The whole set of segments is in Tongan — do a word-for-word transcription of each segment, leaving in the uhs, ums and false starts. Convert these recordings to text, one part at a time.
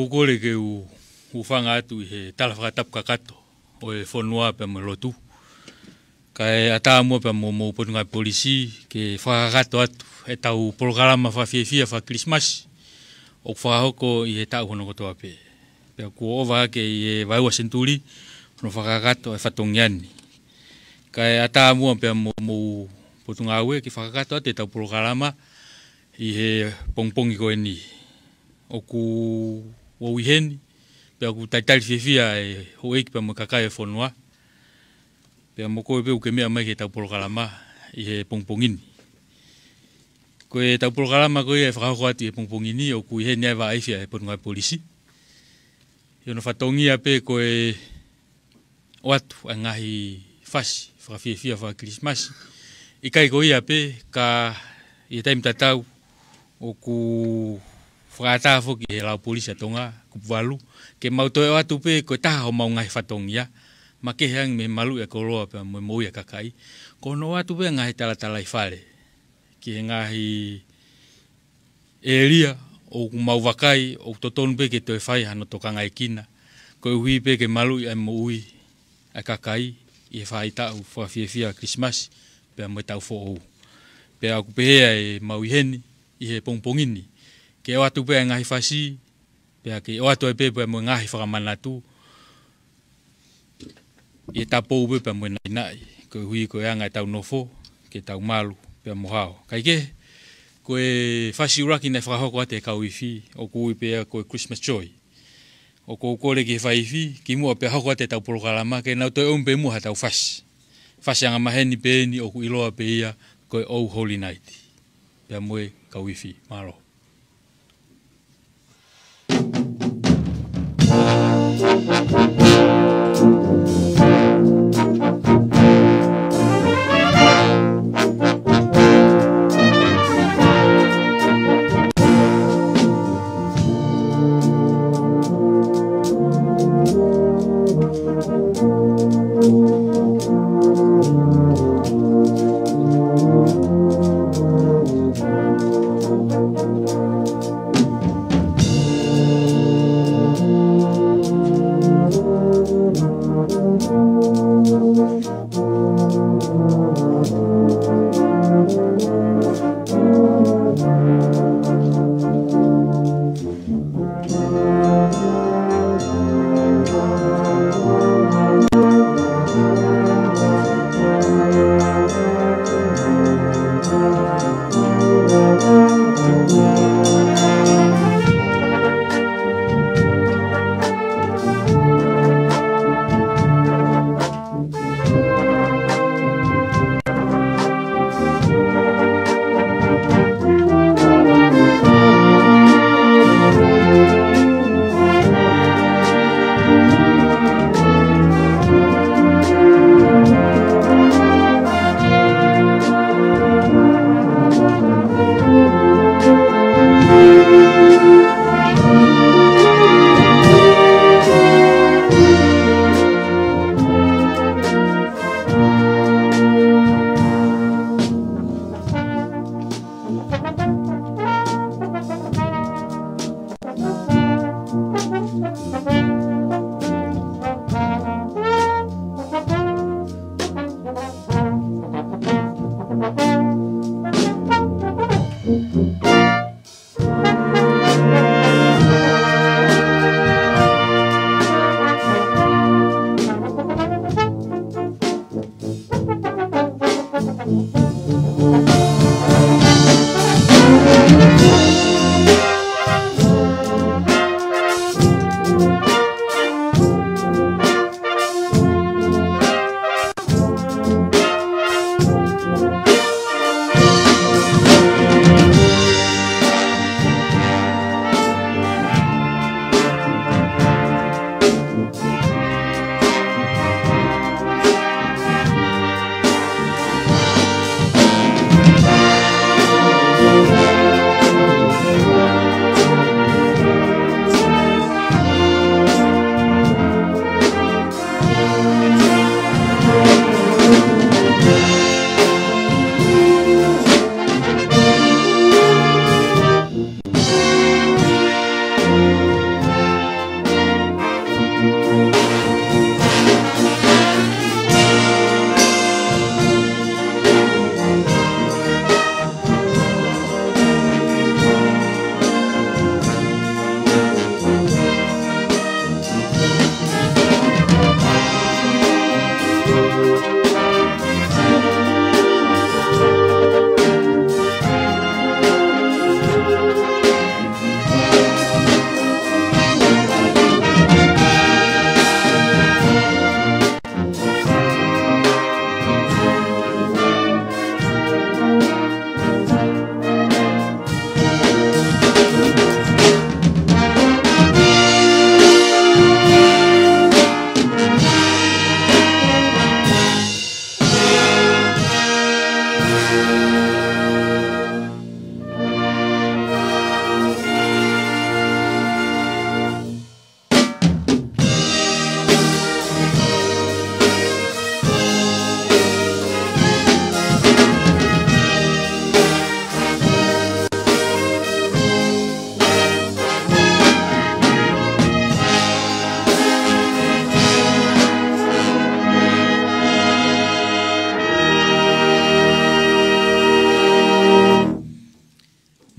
Kole ke u, u hūfanga atu ʻi he tala fakatapu kakato ʻo e fonua pea mo e lotu. Kae ʻatā muʻa pea mo, mo e Potungāue Polisi ke fakakakato atu ʻetau polokalama fakafiefia faka-Kilisimasi ʻoku fakahoko ʻi he taʻu hono kotoa pē. Pea kuo ʻova hake ʻi he vaeua senituli hono fakakakato e fatongia ni. Kae ʻatā muʻa pea mo, mo e Potungāue ke fakakakato atu ʻetau polokalama ʻi he pongipongi ko eni. ʻOku ou ʻi heni, pea ʻoku talitali fiefia e houʻeiki pea mo e kakai e fonua, pea mo koe pē ʻoku ke meʻa mai ki heʻetau polokalama ʻi he pongipongi ni. Ko ʻetau polokalama ko ia ʻe fakahoko atu ʻi he pongipongi ni, ʻoku ʻi heni ʻa e vaʻa ifi ʻa e Potungāue Polisi. ʻI hono fatongia pē ko e ʻoatu ʻa e ngaahi fasi fakafiefia faka-Kilisimasi. ʻIkai ko ia pē, ka ʻi he taimi tatau ʻoku fakaʻatā foki ʻe he Lao Polisi ʻa Tonga, Kupu Valu, ke mau toe ʻoatu pē ko e taha homau ngaahi fatongia, makehe ange mei he maluʻi ʻa e koloa pea mo e moʻui ʻa e kakai. Ko hono ʻoatu pē ngaahi talatalaifale ki he ngaahi ʻēlia ʻoku mau vakai ʻoku totonu pē ke toe fai hano tokangaekina, koeʻuhi pē ke maluʻi ʻa e moʻui ʻa e kakai ʻi he faʻahitaʻu fakafiefia Kilisimasi pea mo e taʻu foʻou. Pea ʻoku pehē ʻa e mau ʻi heni ʻi he pongipongi ni ke ʻoatu pē ʻa e ngaahi fasi, pea ke ʻoatu ai pē pea mo e ngaahi fakamanatu ʻi he tapou pē pea mo e naʻinaʻi, koeʻuhi ko e anga ʻetau nofo, ke tau malu pea mo hao. Kae kehe, ko e fasi ʻuluaki naʻe fakahoko atu ʻe he kau ifi, ʻoku ui pē ia ko e Christmas Joy. ʻOku ou kole ki he faifi, kimuʻa pea hoko atu ʻetau polokalama, ke nau toe ʻomi pē muʻa haʻatau fasi. Fasi angamaheni pē eni ʻoku ʻiloa pē ia ko e Oh Holy Night. Pea mo e kau ifi, mālō.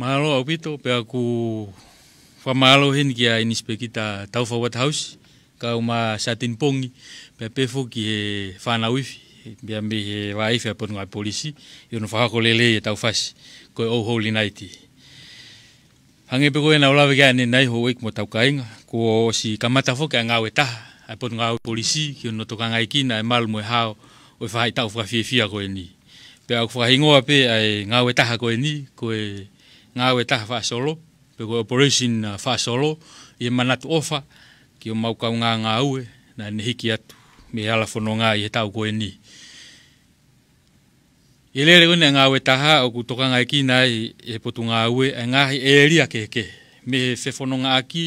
Mālō ʻaupito, pea ʻoku ou fakamālō heni kia ʻInispekita Taufa Waterhouse, kae ʻumaʻā Sātini Pongi, pea pehē foki ki he fānau ifi, pea mei he vā ifi ʻa e Potungāue Polisi, ʻi hono fakahoko lelei ʻetau fasi, ko e Oh Holy Night. Hangē pē ko ia naʻa ku lave ki ai ʻanenai, houʻeiki mo hotau kāinga, kuo ʻosi kamata foki ʻa e ngāue taha ʻa e Potungāue Polisi ki hono tokangaekina ʻa e malu mo e hao ʻo e faʻahitaʻu fakafiefia ko eni. Pea ʻoku fakahingoa pē ʻa e ngāue taha ko eni ko e ngāue taha Faʻasolo, pe ko e Operation, uh, Faʻasolo, ʻi he manatu ʻofa ki homau kaungāngāue naʻa ne hiki atu mei he hala fononga ʻi he taʻu ko eni. ʻI he lele ko eni ʻa e ngāue taha, ʻoku tokangaekina ai ʻe he Potungāue ʻa e ngaahi ʻēlia kehekehe, mei he fefonongaʻaki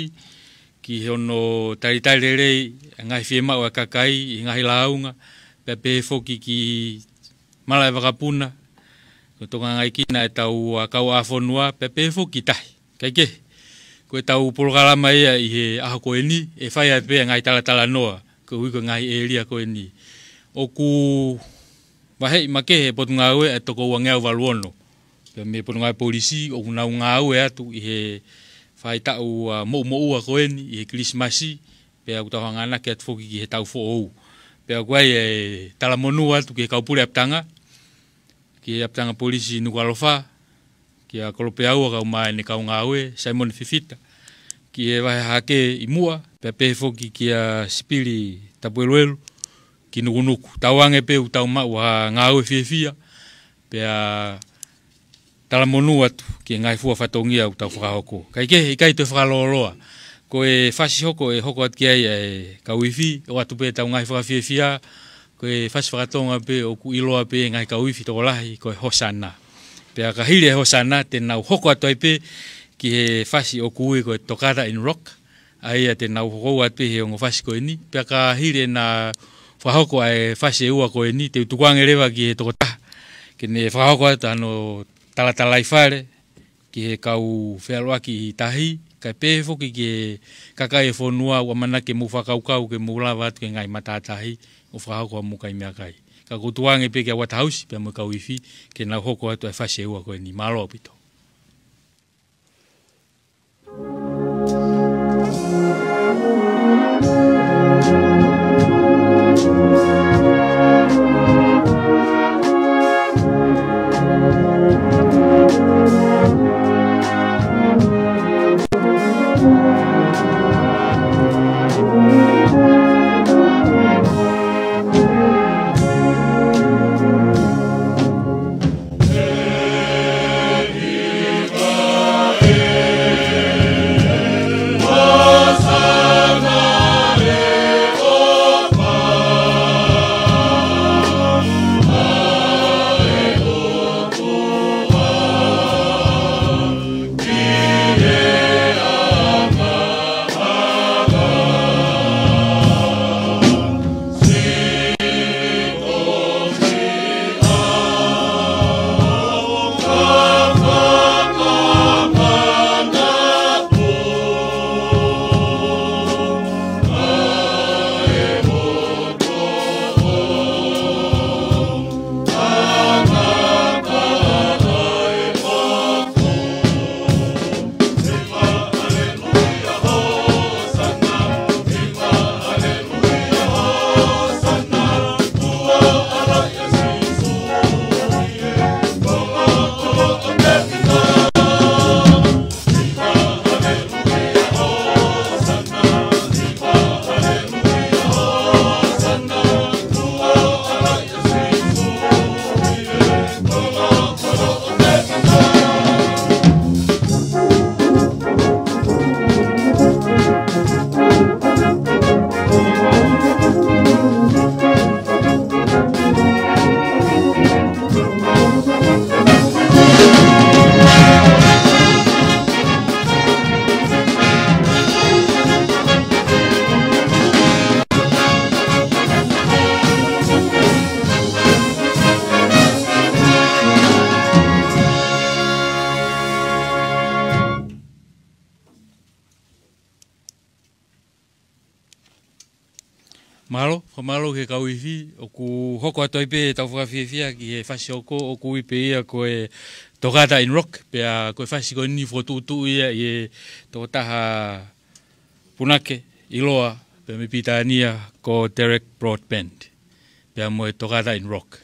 ki hono talitali lelei ʻa e ngaahi fiemaʻu ʻa e kakai ʻi he ngaahi lāunga, pea pehē foki ki malaʻe vakapuna, ko e tokangaekina ʻetau, uh, kauʻāfonua, pea pehē foki ki tahi. Kae kehe, ko ʻetau polokalama ia ʻi he ʻaho ko eni, ʻe fai ai pē ʻa e ngaahi talatalanoa koeʻuhi ko e ngaahi ʻēlia ko eni. ʻOku vaheʻi makehe ʻe he Potungāue ʻa e toko uangeau valu ono, pea mei he Potungāue Polisi, ʻoku nau ngāue atu ʻi he faʻahitaʻu, uh, moʻumoʻua ko eni ʻi he Kilisimasi, pea ʻoku tau hanganaki atu foki ki he taʻu foʻou. Pea ʻoku ʻi ai e talamonū atu ki he kau pule ʻapitanga, ki he ʻapitanga polisi Nukuʻalofa, kia Kolopeaua kae ʻumaʻā ʻene kaungāue, Saimone Fifita, ki he vahe hahake ʻi Muʻa, pea pehē foki kia Sipili Tapueluelu ki Nukunuku. Tauange pē ʻoku tau maʻu ha ngāue fiefia, pea talamonū atu ki he ngaahi fua fatongia ʻoku tau fakahoko. Kae kehe, ʻikai toe fakalōloa. Ko e fasi hoko ʻe hoko atu ki ai ʻa e kau ifi, ʻoatu pē ʻetau ngaahi fakafiefia, ko e fasi fakatonga pē ʻoku ʻiloa pē ʻe he ngaahi kau ifi tokolahi ko e Hosana. Pea ka hili e Hosana, te nau hoko atu ai pē ki he fasi ʻoku ui ko e Together in Rock, ʻa ia te nau hoko atu pē he ongo fasi ko eni, pea ka hili ʻena fakahoko ʻa e fasi ʻe ua ko eni, te u tukuange leva ki he tokotaha ke ne fakahoko atu hano talatalaifale ki he kau feʻaluʻaki ʻi tahi, kae pehē foki ki he kakai e fonua ʻoku ʻamanaki ke mou fakakaukau ke mou lava atu ki he ngaahi matātahi ʻo fakahoko ʻa e moʻui meʻakai. Ka ʻoku ou tukuange pē kia Waterhouse pea mo e kau ifi ke nau hoko atu ʻa e fasi ʻe ua ko eni. Mālō ʻaupito. Mālō, fakamālō ki he kau ifi, ʻoku hoko atu ai pē ʻetau fakafiefia ki he fasi hoko ʻoku ui pē ia ko e Tokata in Rock, pea ko e fasi ko eni fokotuʻutuʻu ia ʻe he tokotaha punake ʻiloa pea mei Pilitānia ko Derek Broadbent, pea mo e Tokata in Rock.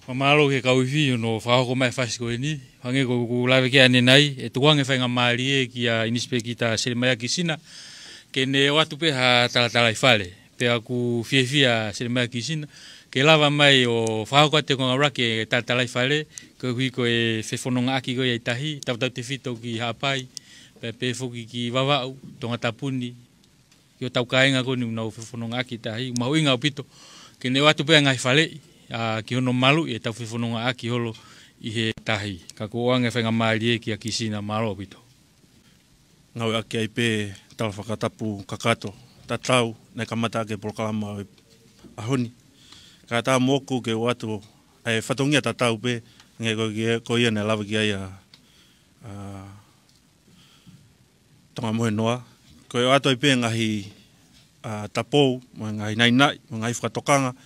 Fakamālō ki he kau ifi hono fakahoko mai e fasi ko eni. Hangē ko ʻeku lave ki ai ʻanenai, ʻe tukuange faingamālie kia ʻInisipekita Selemaia Kisina ke ne ʻoatu pē ha talatalaifale. Pea ʻoku fiefia Selemaia Kisina ke lava mai ʻo fakahoko atu e konga ʻuluaki e talatalaifale, koeʻuhi ko e fefonongaʻaki ko ia ʻi tahi, tautautefito ki Haʻapai, pea pehē foki ki Vavaʻu, Tongatapu ni, ki hotau kāinga ko eni ʻoku nau fefonongaʻaki ʻi tahi. Mahuʻinga ʻaupito ke ne ʻoatu pē ʻa e ngaahi faleʻi, ʻa, ki hono maluʻi ʻetau fefonongaʻaki holo ʻi he tahi. Ka kuo ʻoange faingamālie kia Kisina, mālō ʻaupito. Ngāueʻaki ai pē tala fakatapu kakato tatau naʻe kamata ʻaki e polokalama ʻo e ʻaho ni. Kae ʻatā moʻoku ke ʻoatu ʻa e fatongia tatau pē, hangē ko ia, ko ia naʻe lave ki ai ʻa, ʻa Tonga Mohe Noa. Ko e ʻoatu ai pē ngaahi, ʻa, tapou, mo e ngaahi naʻinaʻi, mo e ngaahi fakatokanga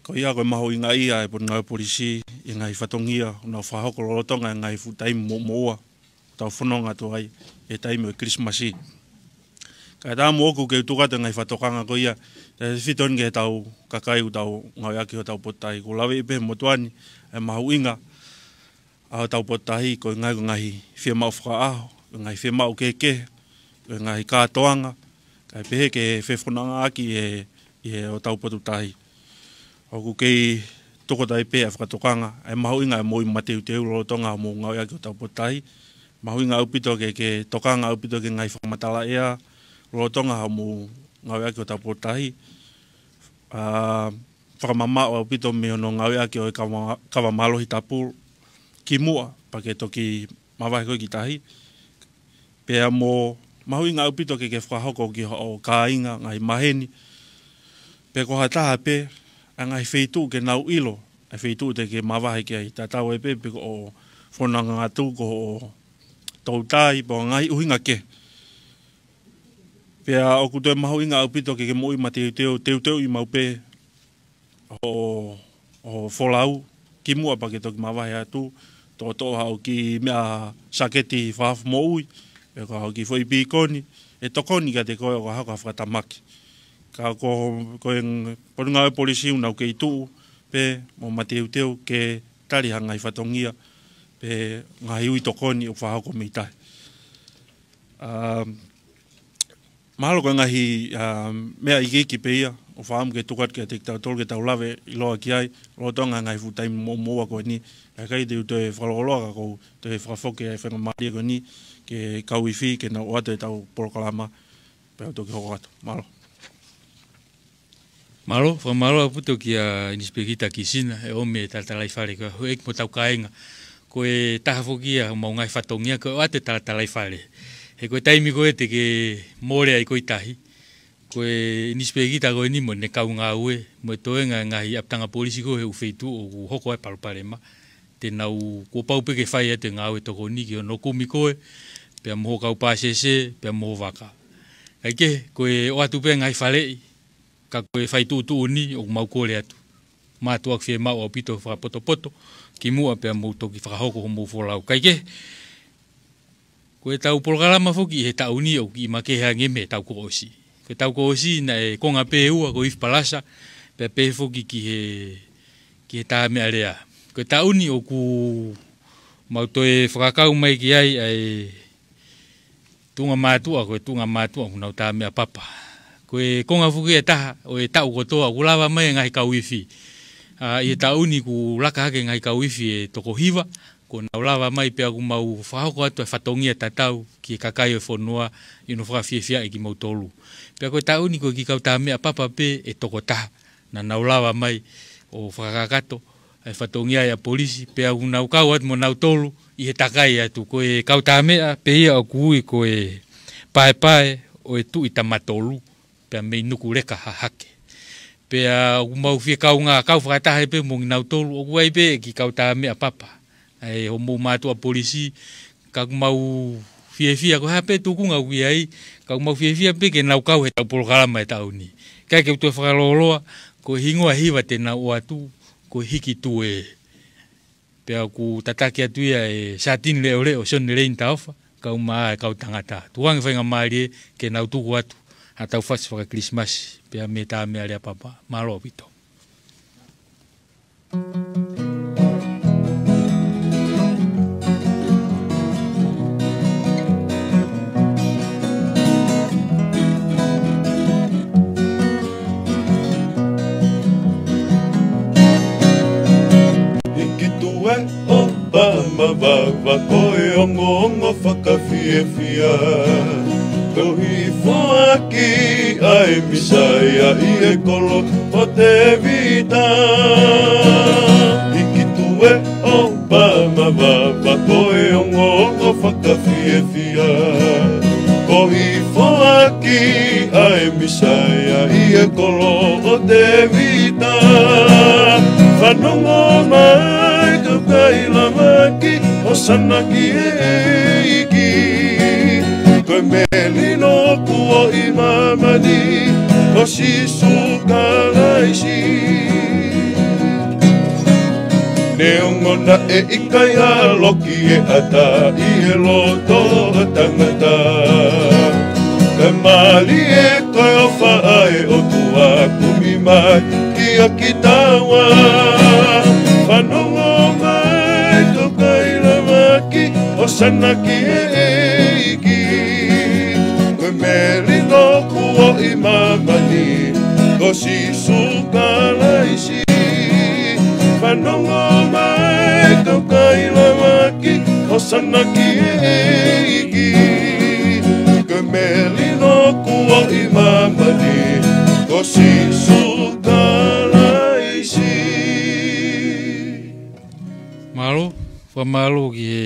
Ko ia ko e mahuʻinga ia e Potungāue Polisi ʻi he ngaahi fatongia ʻoku nau fakahoko lolotonga e ngaahi fuʻu taimi moʻumoʻua ʻoku tau fononga atu ai he taimi ʻo e Kilisimasi. Kae ʻatā moʻoku ke u tuku atu e ngaahi fakatokanga ko ia, tautefito ki heʻetau kakai ʻoku tau ngāueʻaki hotau potutahi. ʻOku ou laveʻi pē motuʻa ni e mahuʻinga ʻa hotau potutahi, ko e ngaahi, ko e ngaahi fiemaʻu fakaʻaho, ko e ngaahi fiemaʻu kehekehe, ko e ngaahi kātoanga, kae pehē ki he fefonongaʻaki ʻi he, ʻi hotau potutahi. ʻOku kei tokotau pē ʻa e fakatokanga, ʻa e mahuʻinga e moʻui mateuteu lolotonga hoʻomou ngāueʻaki hotau potutahi. Mahuʻinga ʻaupito ke, ke tokanga ʻaupito ki he ngaahi fakamatala ʻea lolotonga hoʻomou ngāueʻaki hotau potutahi. ʻA, fakamamaʻo ʻaupito mei hono ngāueʻaki ʻo e kava, kava mālohi tapu kimuʻa pea ke toki mavahe koe ki tahi. Pea mo mahuʻinga ʻaupito ke, ke fakahoko ki hoʻo kāinga, ngaahi maheni, pe ko ha taha pē, ʻa e ngaahi feituʻu ke nau ʻilo ʻa e feituʻu te ke mavahe ki ai, tatau ai pē pe ko hoʻo fononga atu, ko hoʻo toutai, pe ko e ngaahi ʻuhinga kehe. Pea ʻoku toe mahuʻinga ʻaupito ke, ke moʻui mateuteu, teuteuʻi maʻu pē hoʻo, hoʻo folau kimuʻa pea ke toki mavahe atu, toʻotoʻo haʻo kiʻi meʻa, sāketi fakahaofi moʻui, pe ko haʻo kiʻi foʻi pīkoni, ʻe tokoni kiate koe ʻo ka hoko ha fakatamaki. Ka ko, ko e Potungāue Polisi ʻoku nau kei tuʻu pē mo mateuteu ke tali ha ngaahi fatongia pe ngaahi ui tokoni ʻoku fakahoko mei tahi. ʻA, mahalo ko e ngaahi, ʻa, meʻa iiki pē ia ʻoku ou fakaʻamu ke tuku atu kiate kitautolu ke tau lave ʻiloa ki ai lolotonga e ngaahi fuʻu taimi moʻumoʻua ko eni. Kae ʻikai te u toe fakalōloa ka ʻoku ou toe fakafoki e faingamālie ko eni ki he kau ifi ke nau ʻoatu ʻetau polokalama pea u toki hoko atu. Mālō. Mālō, fakamālō ʻaupito kia ʻInisipēkita Kisina, ʻe ʻomi e talatalaifale ko ia, houʻeiki mo hotau kāinga. Ko e taha foki ia homau ngaahi fatongia ko e ʻoatu e talatalaifale. He ko e taimi ko ē te ke mole ai koe ʻi tahi, ko e ʻInisipēkita ko eni mo ʻene kau ngāue, mo e toenga e ngaahi ʻapitanga polisi ko ē he ʻū feituʻu ʻoku hoko ai e palopalema, te nau, kuo pau pē ke fai atu e ngāue tokoni ki hono kumi koe, pea mo ho kau pāsese, pea mo ho vaka. Kae kehe, ko e ʻoatu pē ngaahi faleʻi, ka ko e fai tuʻutuʻuni ʻoku mau kole atu. Mātuʻa ʻoku fiemaʻu ʻaupito fakapotopoto kimuʻa pea mou toki fakahoko hoʻomou folau. Kae kehe, ko ʻetau polokalama foki he taʻu ni ʻoku kiʻi makehe ange mei he taʻu kuo ʻosi. Ko e taʻu kuo ʻosi naʻe konga pē ʻe ua, ko e ifi palasa, pea pehē foki ki he, ki he tā meʻa lea. Ko e taʻu ni ʻoku mau toe fakakau mai ki ai ʻa e tuʻunga mātuʻa, ko e tuʻunga mātuʻa ʻoku nau tā meʻa papa. Ko e konga foki ʻe taha ʻo e taʻu kotoa ʻoku lava mai e ngaahi kau ifi. ʻA, ʻi he taʻu ni kuo laka hake e ngaahi kau ifi ʻe toko hiva, kuo nau lava mai pea ʻoku mau fakahoko atu e fatongia tatau ki he kakai ʻo e fonua ʻi hono fakafiefiaʻi kimoutolu. Pea ko e taʻu ni ko e kiʻi kau tā meʻa papa pē ʻe toko taha naʻa nau lava mai ʻo fakakakato e fatongia ʻa e polisi, pea ʻoku nau kau atu mo nautolu ʻi he takai atu. Ko e kau tā meʻa pē ia ʻoku ui ko e paepae ʻo e Tuʻi Tamatolu, pea mei Nukuleka hahake. Pea ʻoku mau fie kaungā kau fakataha pē mo kinautolu, ʻoku ʻi ai pē e kiʻi kau tā meʻa papa ʻa e hoʻomou mātuʻa polisi, ka ʻoku mau fiefia, ko e hā pē tūkunga ʻoku ʻi ai, ka ʻoku mau fiefia pē ke nau kau heʻetau polokalama he taʻu ni. Kae ʻikai ke u toe fakalōloa, ko e hingoa ʻe hiva te nau ʻoatu, ko e Hiki Tuē. Pea ʻoku tataki atu ia ʻe Satini Leʻoleʻo, Sione Leini Taofa, kaeʻumaʻā e kau tangata. Tuku ange faingamālie ke nau tuku atu haʻatau fasi faka-Kilisimasi, pea mei he tā meʻa lea papa. Mālō ʻaupito. Hiki tuē ʻo pama vava ko e ongoongo fakafiefia. Ko e foaki ʻa e Mīsaia ʻi he kolo ʻo Tēvita. Hiki tuē ʻo pama vava ko e ongoongo fakafiefia. Ko e foaki ʻa e Mīsaia ʻi he kolo ʻo Tēvita. Fanongo mai kau kakai lamaki, ʻOsana ki he ʻEiki. Ko e melino kuo ʻi māmani, ko Sīsū Kalaisi. ʻE ongo naʻe ʻikai ʻaloki e ʻatā ʻi he loto ʻo e tangata. Kae mālie ko e ʻofa ʻa e ʻOtua kumi mai kia kitaua. Fanongo mai kau kakai lavaki, ʻōsana ki he ʻEiki. Ko e melino kuo ʻi māmani, ko Sīsū Kalaisi. Fanongo mai kau kakai lavaki, ʻōsana ki he ʻEiki. Ko e melino kuo ʻi māmani, ko Sīsū Kalaisi. Mālō, fakamālō ki he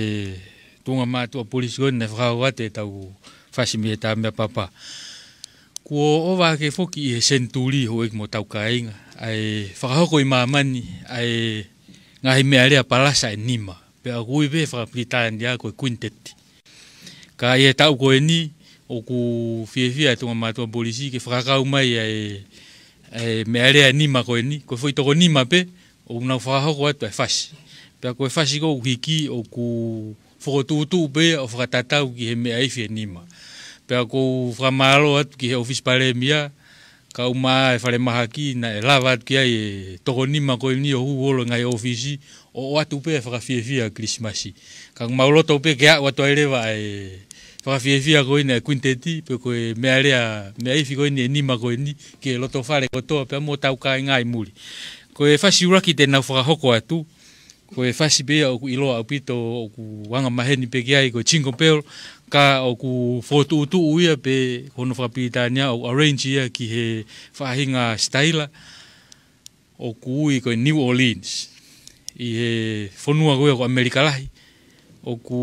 tuʻunga mātuʻa polisi ko eni naʻe fakahoko atu ʻetau fasi mei he Tāmeʻa Papa. Kuo ʻova hake foki ʻi he senituli, houʻeiki mo hotau kāinga, ʻa e fakahoko ʻi māmani ʻa e ngaahi meʻalea palasa ʻe nima. Pea ʻoku ui pē fakapilitānia ko e quintet. Ka ʻi he taʻu ko eni, ʻoku fiefia e tuʻunga mātuʻa polisi ke fakakau mai ʻa e, ʻa e meʻalea ʻe nima ko eni, ko e foʻi toko nima pē, ʻoku nau fakahoko atu ʻa e fasi. Pea ko e fasi ko ē ʻoku hiki, ʻoku fokotuʻutuʻu pē ia ʻo fakatatau ki he meʻa ifi ʻe nima. Pea ʻoku ou fakamālō atu ki he ʻōfisi Palēmia, kae ʻumaʻā e falemahaki naʻe lava atu ki ai e toko nima ko eni ʻo hū holo he ngaahi ʻōfisi, ʻo ʻoatu pē e fakafiefia Kilisimasi. Ka ʻoku mau loto pē ke aʻu atu ai leva ʻa e fakafiefia ko eni ʻa e quintet, pe ko e meʻalea, meʻa ifi ko eni ʻe nima ko eni, ki he lotofale kotoa pea mo hotau kāinga ʻi muli. Ko e fasi ʻuluaki te nau fakahoko atu, ko e fasi pē ia ʻoku ʻiloa ʻaupito, ʻoku anga maheni pē ki ai, ko e Jingle Bell, ka ʻoku fokotuʻutuʻu ia pe ko hono fakapilitānia ʻoku arrange ia ki he faʻahinga sitaila ʻoku ui ko e New Orleans. ʻI he fonua ko ia ko ʻAmelika lahi, ʻoku,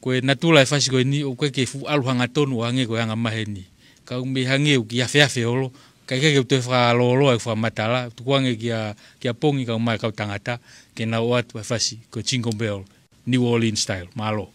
ko e natula e fasi ko eni, ʻoku ʻikai ke fuʻu ʻalu hangatonu ʻo hangē ko e anga maheni. Ka ʻoku mei hangē ʻoku kiʻi afeafe holo, kae ʻikai ke u toe fakalōloa e fakamatala, tukuange kia, kia Pongi kae ʻumaʻā e kau tangata, ke nau ʻoatu e fasi ko e Jingle Bell, New Orleans style. Mālō.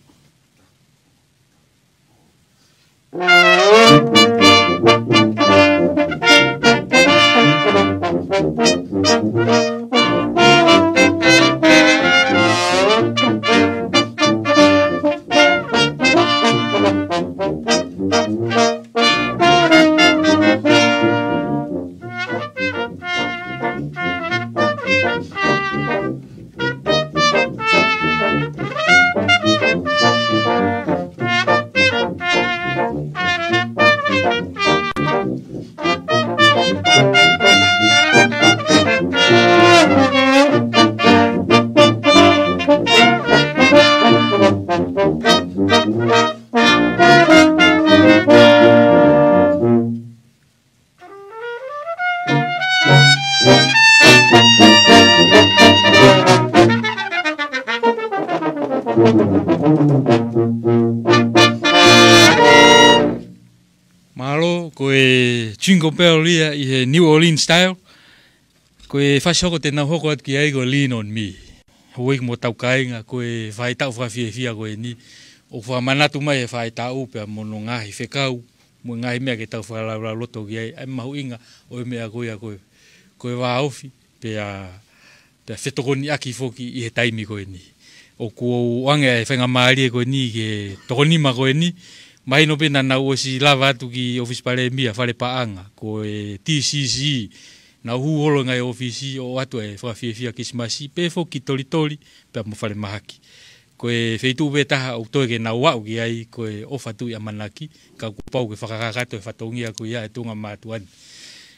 Mālō, ko e Jingle Bell ia ʻi he New Orleans style. Ko e fasi hoko te nau hoko atu ki ai ko e Lean on Me. Houʻeiki mo hotau kāinga, ko e faʻahitaʻu fakafiefia ko eni. ʻOku fakamanatu mai he faʻahitaʻu pea mo hono ngaahi fekau, mo e ngaahi meʻa ke tau fakalaulauloto ki ai, ʻa e mahuʻinga ʻo e meʻa ko ia ko e, ko e vāofi, pea, pea fetokoniʻaki foki ʻi he taimi ko eni. ʻOku ou ʻoange e faingamālie ko eni ki he toko nima ko eni, mahino pē naʻa nau ʻosi lava atu ki ʻōfisi Palēmia, fale paʻanga, ko e T C C, nau hū holo he ngaahi ʻōfisi ʻo ʻoatu e fakafiefia Kilisimasi, pehē foki ki Tolitoli, pea mo falemahaki. Ko e feituʻu pē taha ʻoku toe ke nau aʻu ki ai ko e ʻOfa Tuʻi ʻAmanaki, ka kuo pau ke fakakakato e fatongia ko ia ʻa e tuʻunga mātuʻa ni.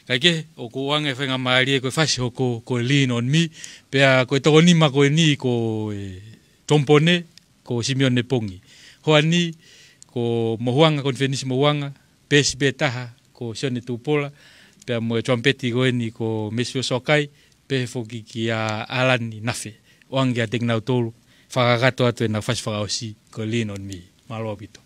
Kae kehe, ʻoku ou ʻoange e faingamālie ko e fasi hoko ko e Lean on Me, pea ko e toko nima ko eni ko e trombone, ko Simione Pongi. Hoa ni, ko Mohuanga, Konifelenisi Mohuanga, pesi pē taha, ko Sione Tupola, pea mo e trumpet ko eni ko Mesio Sokai, pehē foki kia ʻAlani Nafe. ʻOange kiate kinautolu, fakakakato atu ʻenau fasi fakaʻosi, ko e Lean on Me. Mālō ʻaupito.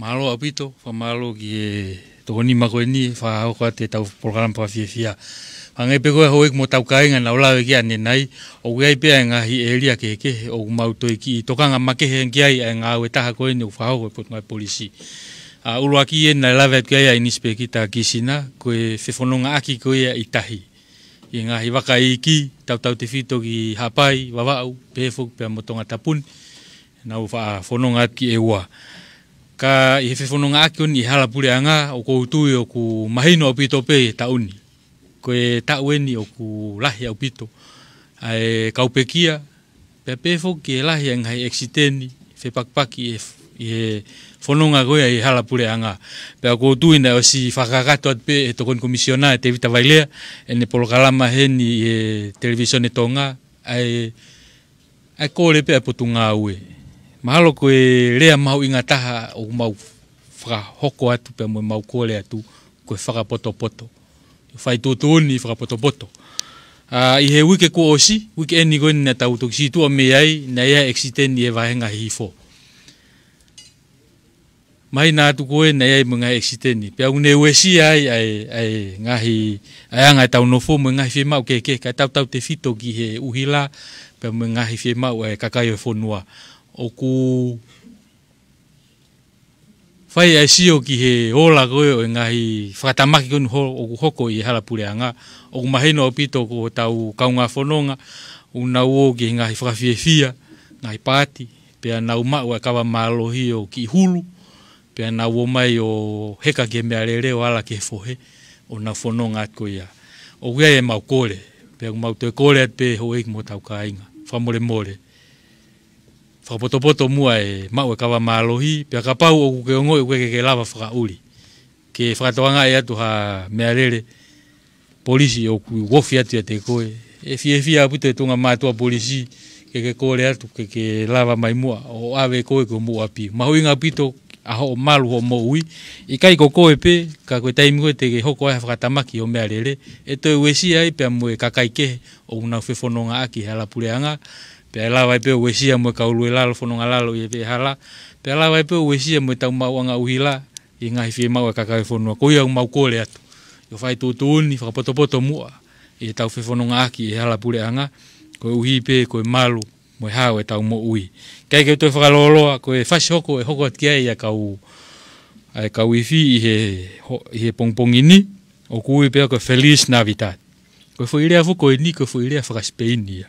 Mālō ʻaupito, fakamālō ki he tokoni maʻu ko eni, fakahoko atu ʻetau polokalama fakafiefia. Hangē pē ko e houʻeiki mo hotau kāinga naʻa nau lave ki ai ʻanenai, ʻoku ʻi ai pē ʻa e ngaahi ʻēlia kehekehe, ʻoku mau toe kiʻi tokanga makehe ki ai ʻa e ngāue taha ko eni ʻoku fakahoko ʻe he Potungāue Polisi. ʻA, ʻuluaki eni naʻe lave atu ki ai ʻa e ʻInisipēkita Kisina, ko e fefonongaʻaki ko ia ʻi tahi. ʻI he ngaahi vaka iiki, tautautefito ki Haʻapai, Vavaʻu, pehē foki pea mo Tongatapu ni, naʻa ku faʻa fononga atu ki ʻEua. Ka ʻi he fefonongaʻaki ko eni ʻi he hala puleʻanga, ʻoku ou tui ʻoku mahino ʻaupito pē ʻi he taʻu ni. Ko e taʻu eni ʻoku lahi ʻaupito ʻa e kau pekia, pea pehē foki ki he lahi ʻa e ngaahi ʻekisiteni, fepakipaki ʻi he, ʻi he fononga ko ia ʻi he hala puleʻanga. Pea ʻoku ou tui naʻe ʻosi fakakakato atu pē ʻe he Tokoni Komisiona, ʻe Tēvita Vailea, ʻene polokalama heni ʻi he Televīsone Tonga, ʻa e ʻa e kole pē ʻa e Potungāue. Mahalo ko e lea mahuʻinga taha ʻoku mau fakahoko atu pea mo ʻemau kole atu, ko e fakapotopoto. Fai tuʻutuʻuni fakapotopoto. ʻA, ʻi he uike kuo ʻosi, uike eni ko eni naʻa tau toki sītuʻa mei ai, naʻe ʻi ai e ʻekisiteni ʻi he vāhenga hihifo. Mahino atu ko ē naʻe ʻi ai mo e ngaahi ʻekisiteni. Pea ʻoku ne uesia ai ʻa e, ʻa e ngaahi, ʻa e anga ʻetau nofo mo e ngaahi fiemaʻu kehekehe, kae tautautefito ki he ʻuhila, pea mo e ngaahi fiemaʻu ʻa e kakai ʻo e fonua. ʻOku fai ʻa e sio ki he ola ko ē ʻo e ngaahi fakatamaki ko eni ho-, ʻoku hoko ʻi he hala puleʻanga. ʻOku mahino ʻaupito ko hotau kaungā fononga, ʻoku nau ō ki he ngaahi fakafiefia, ngaahi paati, pea nau maʻu ʻa e kava mālohi ʻo kiʻi hulu, pea nau ō mai ʻo heka ki he meʻalele ʻo ala ki he fohe, ʻo nau fononga atu ko ia. ʻOku ʻi ai ʻemau kole, pea ʻoku mau toe kole atu pē houʻeiki mo hotau kāinga. Fakamolemole. Fakapotopoto muʻa e maʻu e kava mālohi, pea kapau ʻoku ke ongoʻi ʻoku ʻikai ke ke lava fakaʻuli, ke fakatokangaʻi atu ha meʻalele polisi ʻoku ofi atu ʻiate koe. ʻE fiefia ʻaupito e tuʻunga mātuʻa polisi ke ke kole atu ke ke lava mai muʻa ʻo ʻave koe ki homou ʻapi. Mahuʻinga ʻaupito ʻa hoʻo malu hoʻo moʻui. ʻIkai ko koe pē, ka ko e taimi ko ē te ke hoko ai ha fakatamaki ʻo e meʻalele, ʻe toe uesia ai pea mo e kakai kehe ʻoku nau fefonongaʻaki he hala puleʻanga. Pea ʻe lava ai pē ʻo uesia mo e kau lue lalo fononga lalo ʻi he hala. Pea ʻe lava ai pē ʻo uesia mo ʻetau maʻuʻanga ʻuhila, ʻi he ngaahi fiemaʻu ʻa e kakai ʻo e fonua. Ko ia ʻoku mau kole atu, ʻio, fai tuʻutuʻuni fakapotopoto muʻa ʻi heʻetau fefonongaʻaki ʻi he hala puleʻanga, koeʻuhi pē ko e malu mo e hao ʻetau moʻui. Kae ke u toe fakalōloa, ko e fasi hoko ʻe hoko atu ki ai ʻa e kau, ʻa e kau ifi ʻi he ho-, ʻi he pongipongi ni, ʻoku ui pē ia ko e Feliz Navidad. Ko e foʻi lea foki ko eni, ko e foʻi lea faka-Sipeini ia.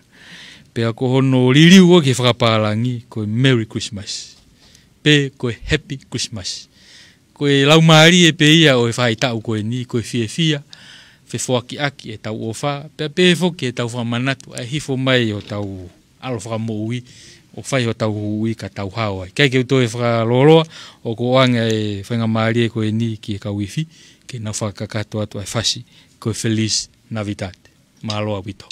Pea ko hono liliu ʻo ki he fakapālangi, ko e Merry Christmas, pe ko e Happy Christmas. Ko e laumālie pē ia ʻo e faʻahitaʻu ko eni, ko e fiefia, fefoakiʻaki ʻetau ʻofa, pea pehē foki ʻetau fakamanatu ʻa e hifo mai ʻo hotau ʻAlo Fakamoʻui, ʻo fai hotau huhuʻi ka tau hao ai. Kae ke u toe fakalōloa, ʻoku ʻoange ʻa e faingamālie ko eni ki he kau ifi, ke nau fakakakato atu ʻa e fasi, ko e Feliz Navidad. Mālō ʻaupito.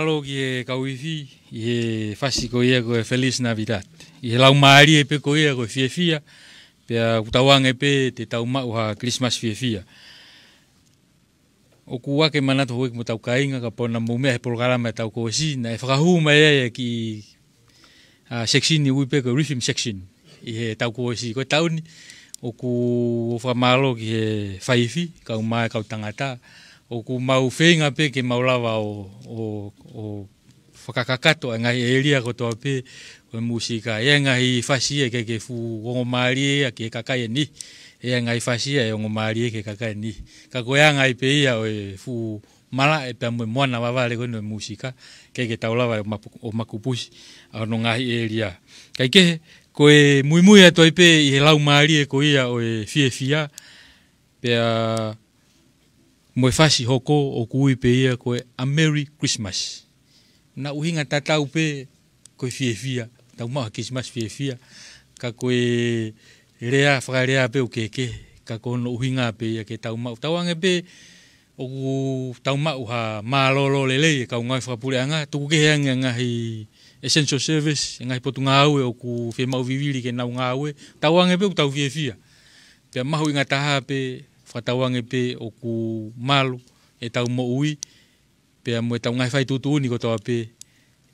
Mālō ki he kau ifi, ʻi he fasi ko ia ko e Feliz Navidad. ʻI he laumālie pē ko ia ko e fiefia, pea ʻoku tauange pē te tau maʻu ha Christmas fiefia. ʻOku ou ake manatu houʻeiki mo hotau kāinga kapau naʻa mou meʻa he polokalama ʻetau kōsi, naʻe fakahū mai ai e kiʻi, ʻa, section ʻoku ui pē ko e rhythm section ʻi heʻetau kōsi. Ko e taʻu ni, ʻoku ou fakamālō ki he faifi, kau mai kau tangata, ʻoku mau feinga pē ke mau lava ʻo, ʻo, ʻo fakakakato e ngaahi ʻēlia kotoa pē ʻo e mūsika. ʻI ai e ngaahi fasi ia ʻoku ʻikai ke fuʻu ongomālie ia ki he kakai ʻe niʻihi. ʻI ai e ngaahi fasi ia ʻe ongomālie ki he kakai ʻe niʻihi. Ka ko e anga ai pē ia ʻo e fuʻu malaʻe pea mo e moana vavale ko eni ʻo e mūsika, ʻikai ke tau lava ʻo mapu-, ʻo makupusi ʻa hono ngaahi ʻēlia. Kae kehe, ko e muimui atu ai pē ʻi he laumālie ko ia ʻo e fiefia, pea mo e fasi hoko ʻoku ui pē ia ko e A Merry Christmas. Naʻa ʻuhinga tatau pē ko e fiefia, tau maʻu ha Christmas fiefia, ka ko e lea, fakalea pē ʻoku kehekehe, ka ko hono ʻuhinga pē ia ke tau maʻu. Tauange pē ʻoku tau maʻu ha mālōlō lelei e kau ngāue fakapuleʻanga, tuku kehe ange e ngaahi essential service, e ngaahi potungāue ʻoku fiemaʻu vivili ke nau ngāue, tauange pē ʻoku tau fiefia. Pea mahuʻinga taha pē, fakatauange pē ʻoku malu ʻetau moʻui, pea mo ʻetau ngaahi fai tuʻutuʻuni kotoa pē,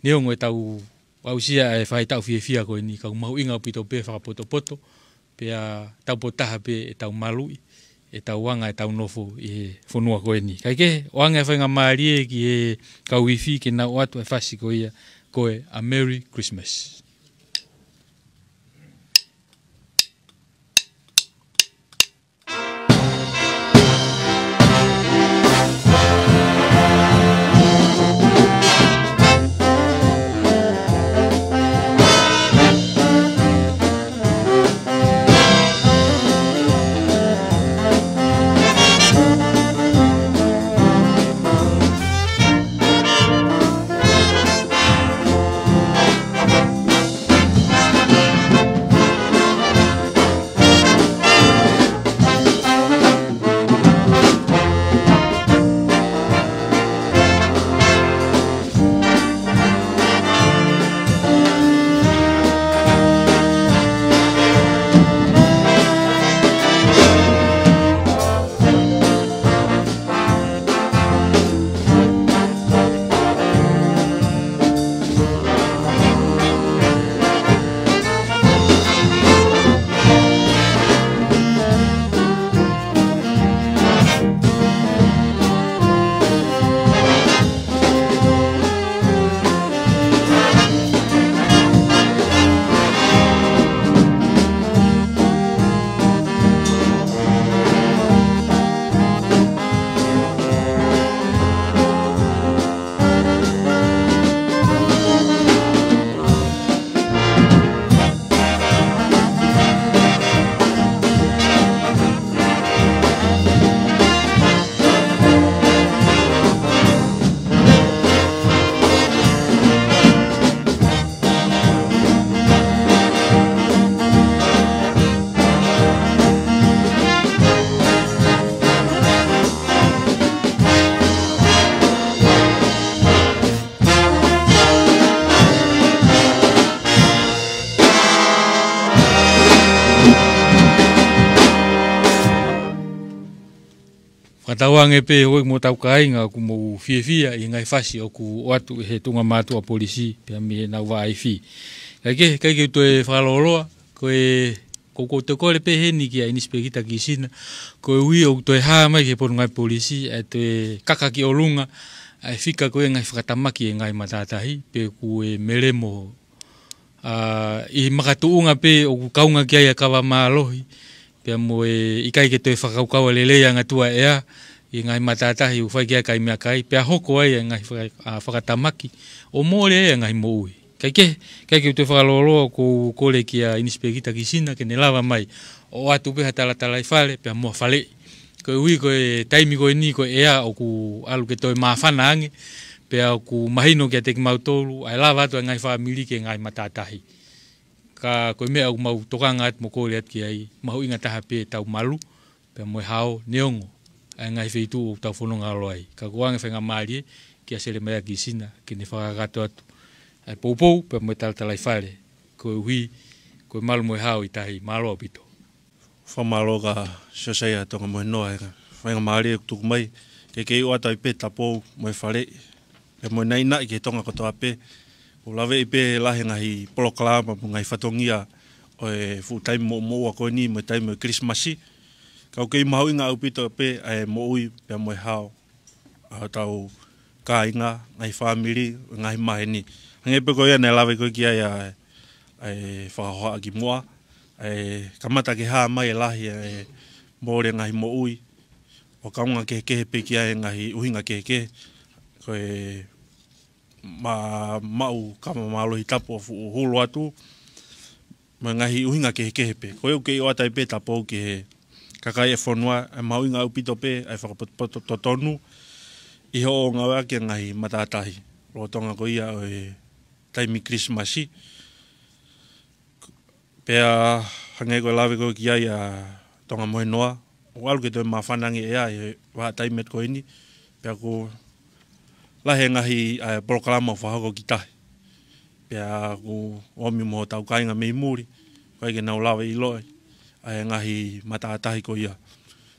neongo ʻetau aʻusia e faʻahitaʻu fiefia ko eni, ka ʻoku mahuʻinga ʻaupito pē fakapotopoto, pea taupotu taha pē ʻetau maluʻi, ʻetau anga, ʻetau nofo ʻi he fonua ko eni. Kae kehe, ʻoange e faingamālie ki he kau ifi ke nau ʻoatu e fasi ko ia, ko e A Merry Christmas. Fakatauange pē houʻeiki mo hotau kāinga ʻoku mou fiefia ʻi he ngaahi fasi ʻoku ʻoatu ʻe he tuʻunga mātuʻa polisi pea mei heʻenau vaʻa ifi. Kae kehe, ʻikai ke u toe fakalōloa, ko e, ko, ko u toe kole pē heni kia ʻInisepeita Kisina, koeʻuhi ʻoku toe hā mai ki he potungāue polisi, ʻa e toe kaka ki ʻolunga ʻa e fika ko ia e ngaahi fakatamaki e ngaahi matātahi, pe ʻoku ʻi ai e melemo, ʻa, ʻi he makatuʻunga pē ʻoku kaunga ki ai ʻa e kava mālohi, pea mo e ʻikai ke toe fakakaukau lelei ange atu ʻa e ʻea ʻi he ngaahi matātahi ʻoku fai ki ai e kakai meʻakai, pea hoko ai e ngaahi faka-, ʻa, fakatamaki ʻo mole ai e ngaahi moʻui. Kae kehe, ʻikai ke u toe fakalōloa, ko u kole kia ʻInisepeita Kisina ke ne lava mai ʻo ʻoatu pē ha talatalaifale pea mo ha faleʻi. Koeʻuhi ko e taimi ko eni ko e ʻea ʻoku ʻalu ke toe māfana ange, pea ʻoku mahino kiate kimautolu ʻa e lava atu ʻa e ngaahi fāmili ki he ngaahi matātahi. Ka ko e meʻa ʻoku mau tokanga atu mo kole atu ki ai, mahuʻinga taha pē ʻetau malu pea mo e hao, neongo ʻa e ngaahi feituʻu ʻoku tau fononga ʻo ʻalu ai. Ka ʻoku ou ʻoange e faingamālie kia Selemaia Kisina, ke ne fakakakato atu ʻa e poupou pea mo e talatalaifale, koeʻuhi ko e malu mo e hao ʻi tahi. Mālō ʻaupito. Fakamālō kia Siosaia Tonga mo e noa e faingamālie ʻoku tuku mai, ke kei ʻoatu ai pē tapou mo e faleʻi pea mo e naʻinaʻi ki he Tonga kotoa pē. ʻOku laveʻi pē lahi e ngaahi polokalama mo e ngaahi fatongia ʻo e fuʻu taimi moʻumoʻua ko eni mo e taimi ʻo e Kilisimasi. Ka ʻoku kei mahuʻinga ʻaupito pē ʻa e moʻui pea mo e hao ʻa hotau kāinga, ngaahi fāmili, ngaahi maheni. Hangē pē ko ia naʻe lave ko ē ki ai ʻa e, ʻa e fakahohaʻa kimuʻa, ʻa e kamata ke hā mai e lahi ʻa e mole ngaahi moʻui, ʻo kaunga kehekehe pē ki ai e ngaahi ʻuhinga kehekehe, ko e ma-, maʻu kava mālohi tapu ʻo fuʻu hulu atu, mo e ngaahi ʻuhinga kehekehe pē. Ko ia ʻoku kei ʻoatu ai pē tapou ki he kakai e fonua, ʻa e mahuʻinga ʻaupito pē ʻa e fakapotopoto totonu ʻi hoʻo ngāueʻaki e ngaahi matātahi lolotonga ko ia ʻo e taimi Kilisimasi. Pea hangē ko e lave ko ē ki ai ʻa Tonga mo e noa, ʻoku ʻalu ke toe māfana ange ʻa e ʻea ʻi he vahaʻa taimi ko eni, pea ʻoku lahi e ngaahi, ʻa e polokalama ʻoku fakahoko ki tahi. Pea ʻoku ʻomi mo hotau kāinga mei muli, ʻoku ʻikai ke nau lava ʻiloʻi ʻa e ngaahi matātahi ko ia.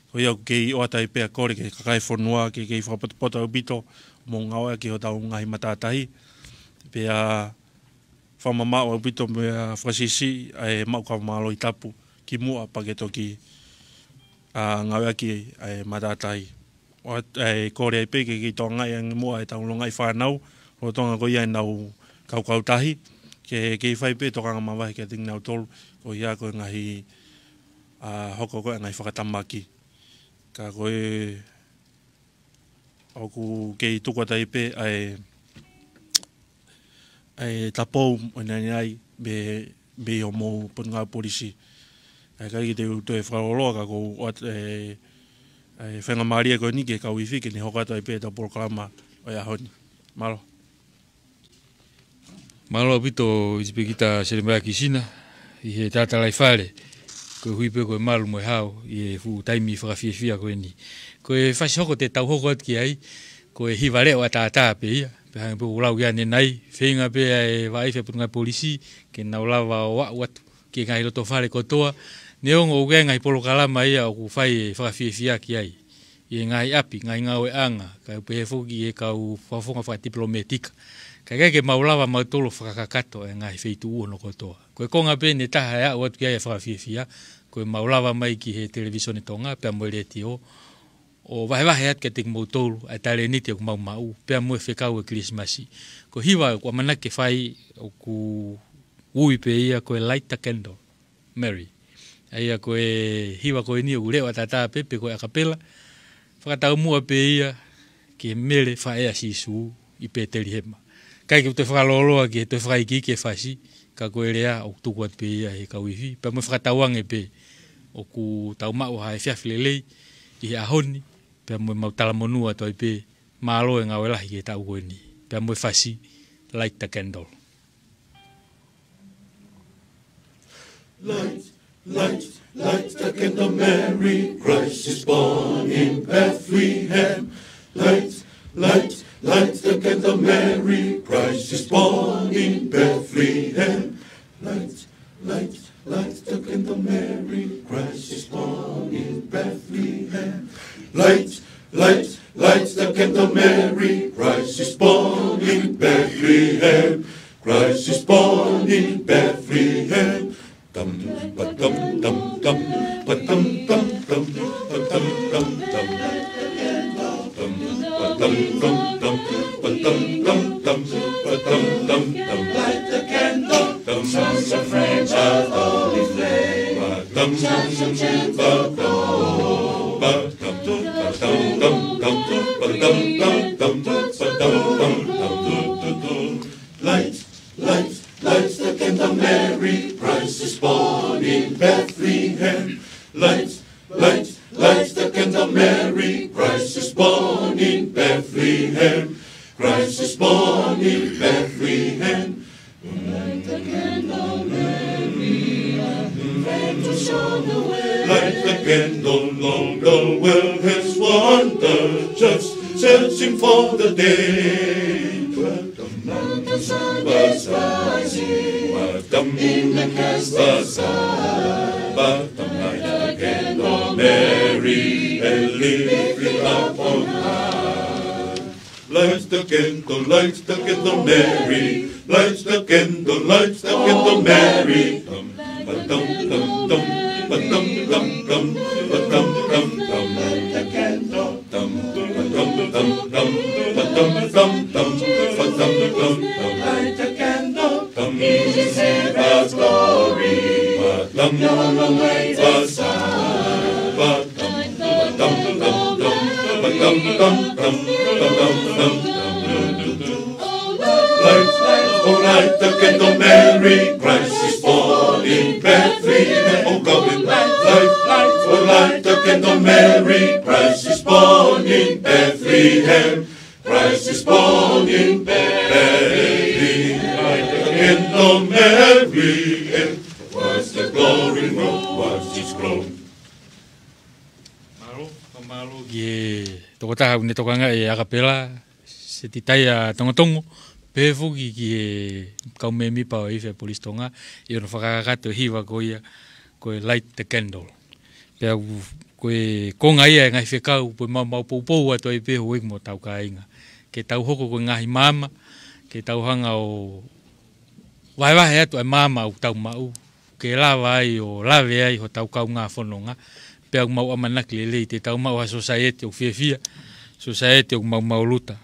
Ko ia ʻoku kei ʻoatu ai pē ʻa e kole ki he kakai e fonua, ke kei fakapotopoto ʻaupito mo ngāueʻaki hotau ngaahi matātahi. Pea fakamamaʻu ʻaupito mo e fakasiʻisiʻi ʻa e maʻu kava mālohi tapu kimuʻa pea ke toki, ʻa, ngāueʻaki ʻa e matātahi. ʻOku, ʻa e kole ai pē ke kei tokangaʻi ange muʻa ʻetau longaʻi fānau, lolotonga ko ia ʻenau kaukautahi, ke kei fai pē tokanga mavahe kiate kinautolu, ko ia ko e ngaahi, ʻa, hoko ko ē ngaahi fakatamaki. Ka ko e ʻoku kei tuku atu ai pē ʻa e, ʻa e tapou mo e naʻinaʻi mei, mei homou Potungāue Polisi. ʻIkai ke te u toe fakalōloa ka ʻoku ʻoatu e, ʻa e faingamālie ko eni ki he kau ifi ke ne hoko atu ai pē ʻetau polokalama ʻo e ʻaho ni. Mālō. Mālō ʻaupito ʻIsipikita Selemaia Kisina, ʻi he talatalaifale, koeʻuhi pē ko e malu mo e hao ʻi he fuʻu taimi fakafiefia ko eni. Ko e fasi hoko te tau hoko atu ki ai, ko e hiva leʻo ʻataʻatā pē ia, pea hangē pē ko e lau ia ʻanenai, feinga pē ʻa e vaʻa ifi ʻa e Potungāue Polisi, ke nau lava ʻo aʻu atu ki he ngaahi loto fale kotoa, neongo ʻoku ʻi ai e ngaahi polokalama ia ʻoku fai e fakafiefia ki ai ʻi he ngaahi ʻapi, ngaahi ngāueʻanga, kae pehē foki ʻi he kau fakafofonga fakatipilōmētika. Ka ʻikai ke mau lava mautolu ʻo fakakakato e ngaahi feituʻu hono kotoa. Ko e konga pē ʻe taha ʻe aʻu atu ki ai e fakafiefia, ko e mau lava mai ki he Televīsone Tonga, pea mo e letiō, ʻo vahevahe atu kiate kimoutolu ʻa e talēniti ʻoku mau maʻu, pea mo e fekau e Kilisimasi. Ko e hiva ʻoku ʻamanaki ke fai ʻoku ui pē ia ko e Light the Candle, Mary. ʻA ia ko e hiva ko eni ʻoku leʻo ʻataʻatā pē, pe ko e ʻakapela, fakataumuʻa pē ia ki he Mele faʻē ʻa Sīsū ʻi Pētelihema. ʻIkai ke u toe fakalōloa ki he toe fakaikiiki e fasi, ka ko e lea ʻoku tuku atu pē ia ʻe he kau ifi, pea mo e fakatauange pē ʻoku tau maʻu ha efiafi lelei ʻi he ʻaho ni, pea mo e mau talamonū atu ai pē, mālō e ngāue lahi ki he taʻu ko eni, pea mo e fasi, Light the Candle. Light, light, light the candle, Mary, Christ is born in Bethlehem. Light, light, light the candle, Mary, Christ is born in Bethlehem. Light, light, light the candle, Mary, Christ is born in Bethlehem. Light, light, light the candle, Mary, Christ is born in Bethlehem. Christ is born in Bethlehem. Tum, ba-tum, tum, tum, ba-tum, tum, tum, ba-tum, tum, tum. Tum, ba-tum, tum, tum, ba-tum, tum, tum, ba-tum, tum, tum. Light the candle. Tum, shine your friends a holy flame. Ba-tum, shine your friends a holy flame. Ba-tum, tum, ba-tum, tum, tum, ba-tum, tum, tum, ba-tum, tum, tum, tu, tu, tu. Light, light, light the candle, Mary, Christ is born in Bethlehem. Light, light, light the candle, Mary, Christ is born in Bethlehem. Christ is born in Bethlehem. Light the candle, Mary, and to show the way. Light the candle, long the world has wandered, just Searching for the day. But the mountains are rising. But the mountains are rising. But the light again, oh Mary, and lift it up on high. Light the candle, light the candle, Mary. Light the candle, light the candle, Mary. Tum, ba-dum, dum, dum, ba-dum, dum, dum, ba-dum, dum, dum. Light the candle. Tum, ba-dum, dum, dum, ba-dum, dum, dum, ba-dum, dum, dum. Light the candle. Tum, Jesus, see God's glory. Ba-dum, yonder light the sun. Ba-dum, ba-dum, dum, dum, ba-dum, dum, dum, ba-dum, dum, dum. Light, light, oh light the candle, Mary, Christ is born in Bethlehem. Oh, come and light, light, light, oh light the candle, Mary, Christ is born in Bethlehem. Christ is born in Bethlehem. Light the candle, Mary, and watch the glory, watch his glory. Mālō, fakamālō ki he tokotaha ʻoku ne tokangaʻi e akapela, Setitaia Tongotongo, pehē foki ki he kau mēmipa ʻo e ifi ʻa e Polisi Tonga, ʻi hono fakakakato e hiva ko ia, ko e Light the Candle. Pea ʻoku, ko e konga ia e ngaahi fekau, ko e maumau poupou atu ai pē houʻeiki mo hotau kāinga. Ke tau hoko ko e ngaahi maama, ke tau hanga ʻo vahevahe atu ʻa e maama ʻoku tau maʻu, ke lava ai ʻo lave ai hotau kaungā fononga, pea ʻoku mau ʻamanaki lelei te tau maʻu ha sōsaieti ʻoku fiefia, sōsaieti ʻoku maumau luta,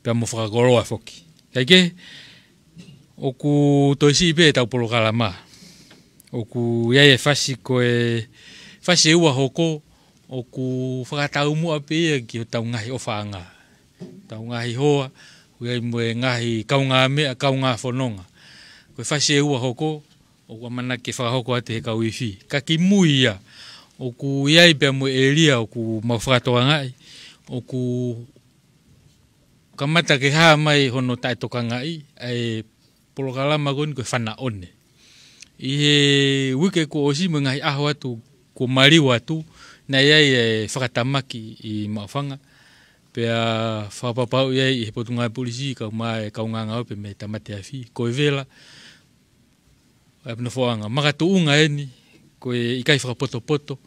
pea mo fakakoloa foki. Kae kehe, ʻoku toe siʻi pē ʻetau polokalama. ʻOku ʻi ai e fasi ko e, fasi ʻe ua hoko, ʻoku fakataumuʻa pē ia ki hotau ngaahi ʻofaʻanga. Hotau ngaahi hoa, ʻoku ʻi ai mo e ngaahi kaungāmeʻa, kaungā fononga. Ko e fasi ʻe ua hoko, ʻoku ʻamanaki ke fakahoko atu ʻe he kau ifi. Ka kimui ia, ʻoku ʻi ai pea mo e ʻēlia ʻoku mau fakatokangaʻi, ʻoku kamata ke hā mai hono taʻetokangaʻi ʻa e polokalama ko eni ko e Fanaʻone. ʻI he uike kuo ʻosi mo e ngaahi ʻaho atu kuo maliu atu, naʻe ʻi ai e fakatamaki ʻi Maʻufanga. Pea fakapapauʻi ai ʻe he Potungāue Polisi, kau mai e kaungāngāue pea mei Tāmate Afi, ko e vela ʻa e nofoʻanga makatuʻunga eni, ko e ʻikai fakapotopoto,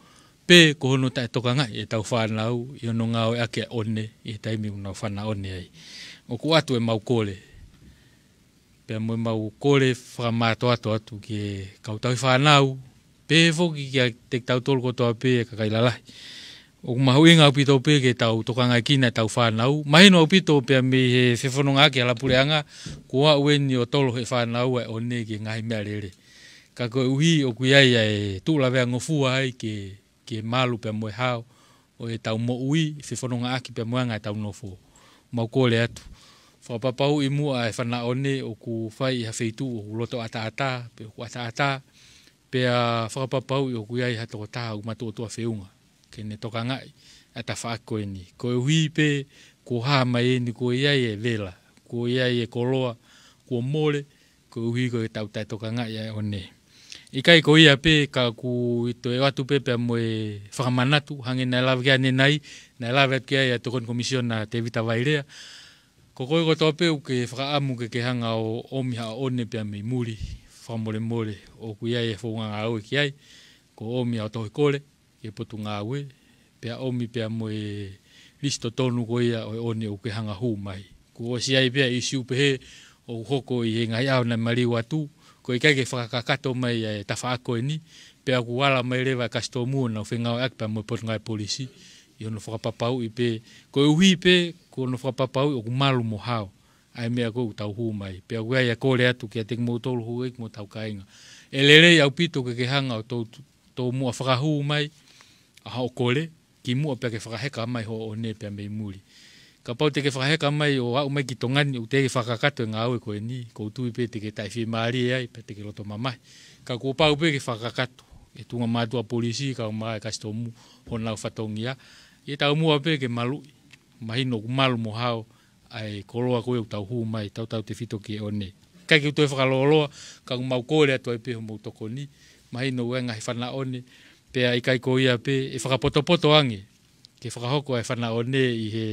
pe ko hono taʻetokangaʻi ʻetau fānau ʻi hono ngāueʻaki ʻa e ʻone ʻi he taimi ʻoku nau fanaʻone ai. ʻOku ʻoatu ʻemau kole, pea mo ʻemau kole fakamātoato atu ki he kau tauhi fānau, pehē foki kiate kitautolu kotoa pē e kakai lalahi. ʻOku mahuʻinga ʻaupito pē ke tau tokangaʻi kinaua ʻetau fānau. Mahino ʻaupito pea mei he fefonongaʻaki ʻa e hala puleʻanga, kuo aʻu eni ʻo tolo ʻe he fānau ʻa e ʻone ki he ngaahi meʻalele. Ka koeʻuhi ʻoku ʻi ai ʻa e tuʻu lavea ngofua ai ke, ke malu pea mo e hao ʻo ʻetau moʻui, fefonongaʻaki pea mo e anga ʻetau nofo. Mau kole atu, fakapapauʻi muʻa e fanaʻone ʻoku fai ʻi ha feituʻu ʻoku loto ʻataʻatā, pe ʻoku ʻataʻatā, pea fakapapauʻi ʻoku ʻi ai ha tokotaha ʻoku matuʻotuʻa feʻunga ke ne tokangaʻi ʻa e tafaʻaki ko eni. Koeʻuhi pē kuo hā mai eni, kuo ʻi ai e vela, kuo ʻi ai e koloa kuo mole, koeʻuhi ko ʻetau taʻetokangaʻi ʻa e ʻone. ʻIkai ko ia pē, ka ʻoku toe ʻoatu pē pea mo e fakamanatu, hangē naʻe lave ki ai ʻanenai, naʻe lave atu ki ai ʻa e Tokoni Komisiona Tēvita Vailea. Ko koe kotoa pē ʻoku ke fakaʻamu ke ke hanga ʻo ʻomi haʻo ʻone pea mei muli, fakamolemole, ʻoku ʻi ai e founga ngāue ki ai, ko e ʻomi haʻo tohi kole ki he Potungāue, pea ʻomi pea mo e lisi totonu ko ia ʻo e ʻone ʻoku ke hanga hū mai. Kuo ʻosi ʻi ai pē ʻa e ʻīsiu pehē ʻoku hoko ʻi he ngaahi ʻaho naʻe maliu atu, ko e ʻikai ke fakakakato mai ʻa e tafaʻaki ko eni, pea ʻoku ala mai leva e kasitomu ʻo nau fengāueʻaki pea mo e Potungāue Polisi, ʻi hono fakapapauʻi pē, koeʻuhi pē ko hono fakapapauʻi ʻoku malu mo hao ʻa e meʻa ko ē ʻoku tau hū mai. Pea ʻoku ʻi ai ʻa e kole atu kiate kimoutolu houʻeiki mo hotau kāinga. ʻE lelei ʻaupito ke ke hanga ʻo tou, tou muʻa fakahū mai ʻa hoʻo kole, kimuʻa pea ke fakaheka mai hoʻo ʻone pea mei muli. Kapau te ke fakaheka mai ʻo aʻu mai ki Tonga ni ʻoku teʻeki fakakakato e ngāue ko eni, ʻoku ou tui pē te ke taʻefiemālie ai, pea te ke loto mamahi. Ka kuo pau pē ke fakakakato ʻe he tuʻunga mātuʻa polisi, kau mai e kasitomu honau fatongia. ʻI he taumuʻa pē ke maluʻi, mahino ʻoku malu mo hao ʻa e koloa ko ē ʻoku tau hū mai, tautautefito ki he ʻone. ʻIkai ke u toe fakalōloa, ka ʻoku mau kole atu ai pē homou tokoni, mahino ʻoku ʻi ai e ngaahi fanaʻone, pea ʻikai ko ia pē, ʻe fakapotopoto ange ke fakahoko e fanaʻone ʻi he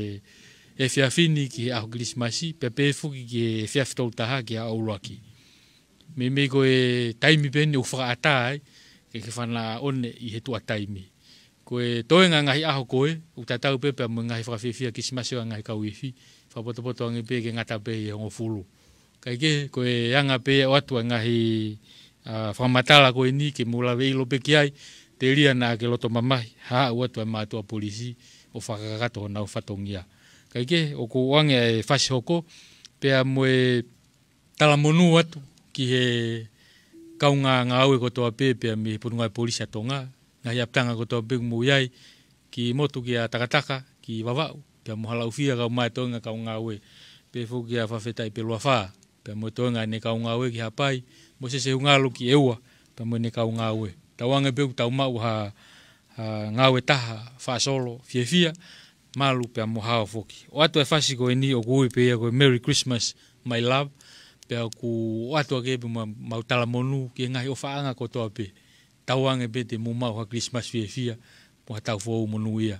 efiafi ni ki he ʻaho Kilisimasi, pea pehē foki ki he efiafi tolu taha ki he ʻaho ʻuluaki. Meimei ko e taimi pē eni ʻoku fakaʻatā ai ke, ke fanaʻone ʻi he tuʻa taimi. Ko e toenga e ngaahi ʻaho ko ē, ʻoku tatau pē pea mo e ngaahi fakafiefia Kilisimasi ʻo e ngaahi kau ifi, fakapotopoto ange pē ke ngata pē ʻi he hongofulu. Kae kehe, ko e anga pē ia ʻo ʻoatu e ngaahi, ā, fakamatala ko eni ke mou lave ʻilo pē ki ai, telia naʻa ke loto mamahi, haʻu atu e mātuʻa polisi ʻo fakakakato honau fatongia. Kae kehe, ʻoku ʻoange e fasi hoko, pea mo e talamonū atu ki he kaungā ngāue kotoa pē, pea mei he Potungāue Polisi ʻa Tonga, ngaahi ʻapitanga kotoa pē ʻoku mou ʻi ai, ki motu kia Takataka, ki Vavaʻu, pea mo Halaʻufia kae ʻumaʻā e toenga kau ngāue, pehē foki kia Fafetaʻi Peluafā, pea mo e toenga ʻene kau ngāue ki Haʻapai, mo Sese Hungalu ki ʻEua, pea mo ʻene kau ngāue. Tauange pē ʻoku tau maʻu ha, ha ngāue taha, faʻasolo, fiefia, malu pea mo hao foki. ʻOatu e fasi ko eni ʻoku ui pē ia ko e Merry Christmas, my love, pea ʻoku ʻoatu ake pē mo, mo e talamonū ki he ngaahi ʻofaʻanga kotoa pē. Tauange pē te mou maʻu ha Kilisimasi fiefia, mo ha taʻu foʻou monūʻia.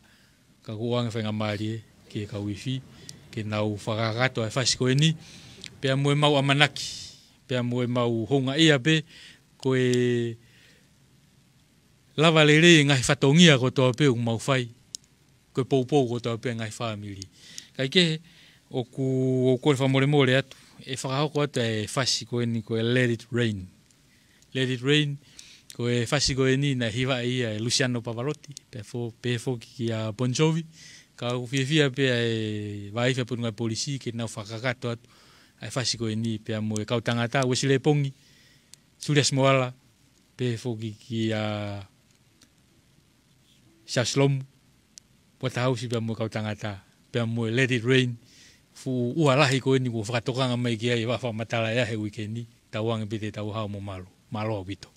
Ka ʻoku ʻoange faingamālie ki he kau ifi, ke nau fakakakato e fasi ko eni, pea mo ʻemau ʻamanaki, pea mo ʻemau houngaʻia pē, ko e lava lelei e ngaahi fatongia kotoa pē ʻoku mau fai, ko e poupou kotoa pē e ngaahi fāmili. Kae kehe, ʻoku, ʻoku ou fakamolemole atu, ʻe fakahoko atu e fasi ko eni ko e Let It Rain. Let It Rain, ko e fasi ko eni naʻe hivaʻi ia ʻe Luciano Pavarotti, pea fo-, pehē foki kia Bon Jovi, ka ʻoku fiefia pē ʻa e vāifi ʻa e Potungāue Polisi ke nau fakakakato atu ʻa e fasi ko eni pea mo e kau tangata, Uesilē Pongi, Julius Moala, pehē foki kia Siaosi Lomu, Waterhouse pea mo e kau tangata, pea mo e Let It Rain, fuʻu ua lahi ko eni kuo fakatokanga mai ki ai ʻa e fakamatala ia he uike ni, tauange pē te tau hao mo malu, mālō ʻaupito.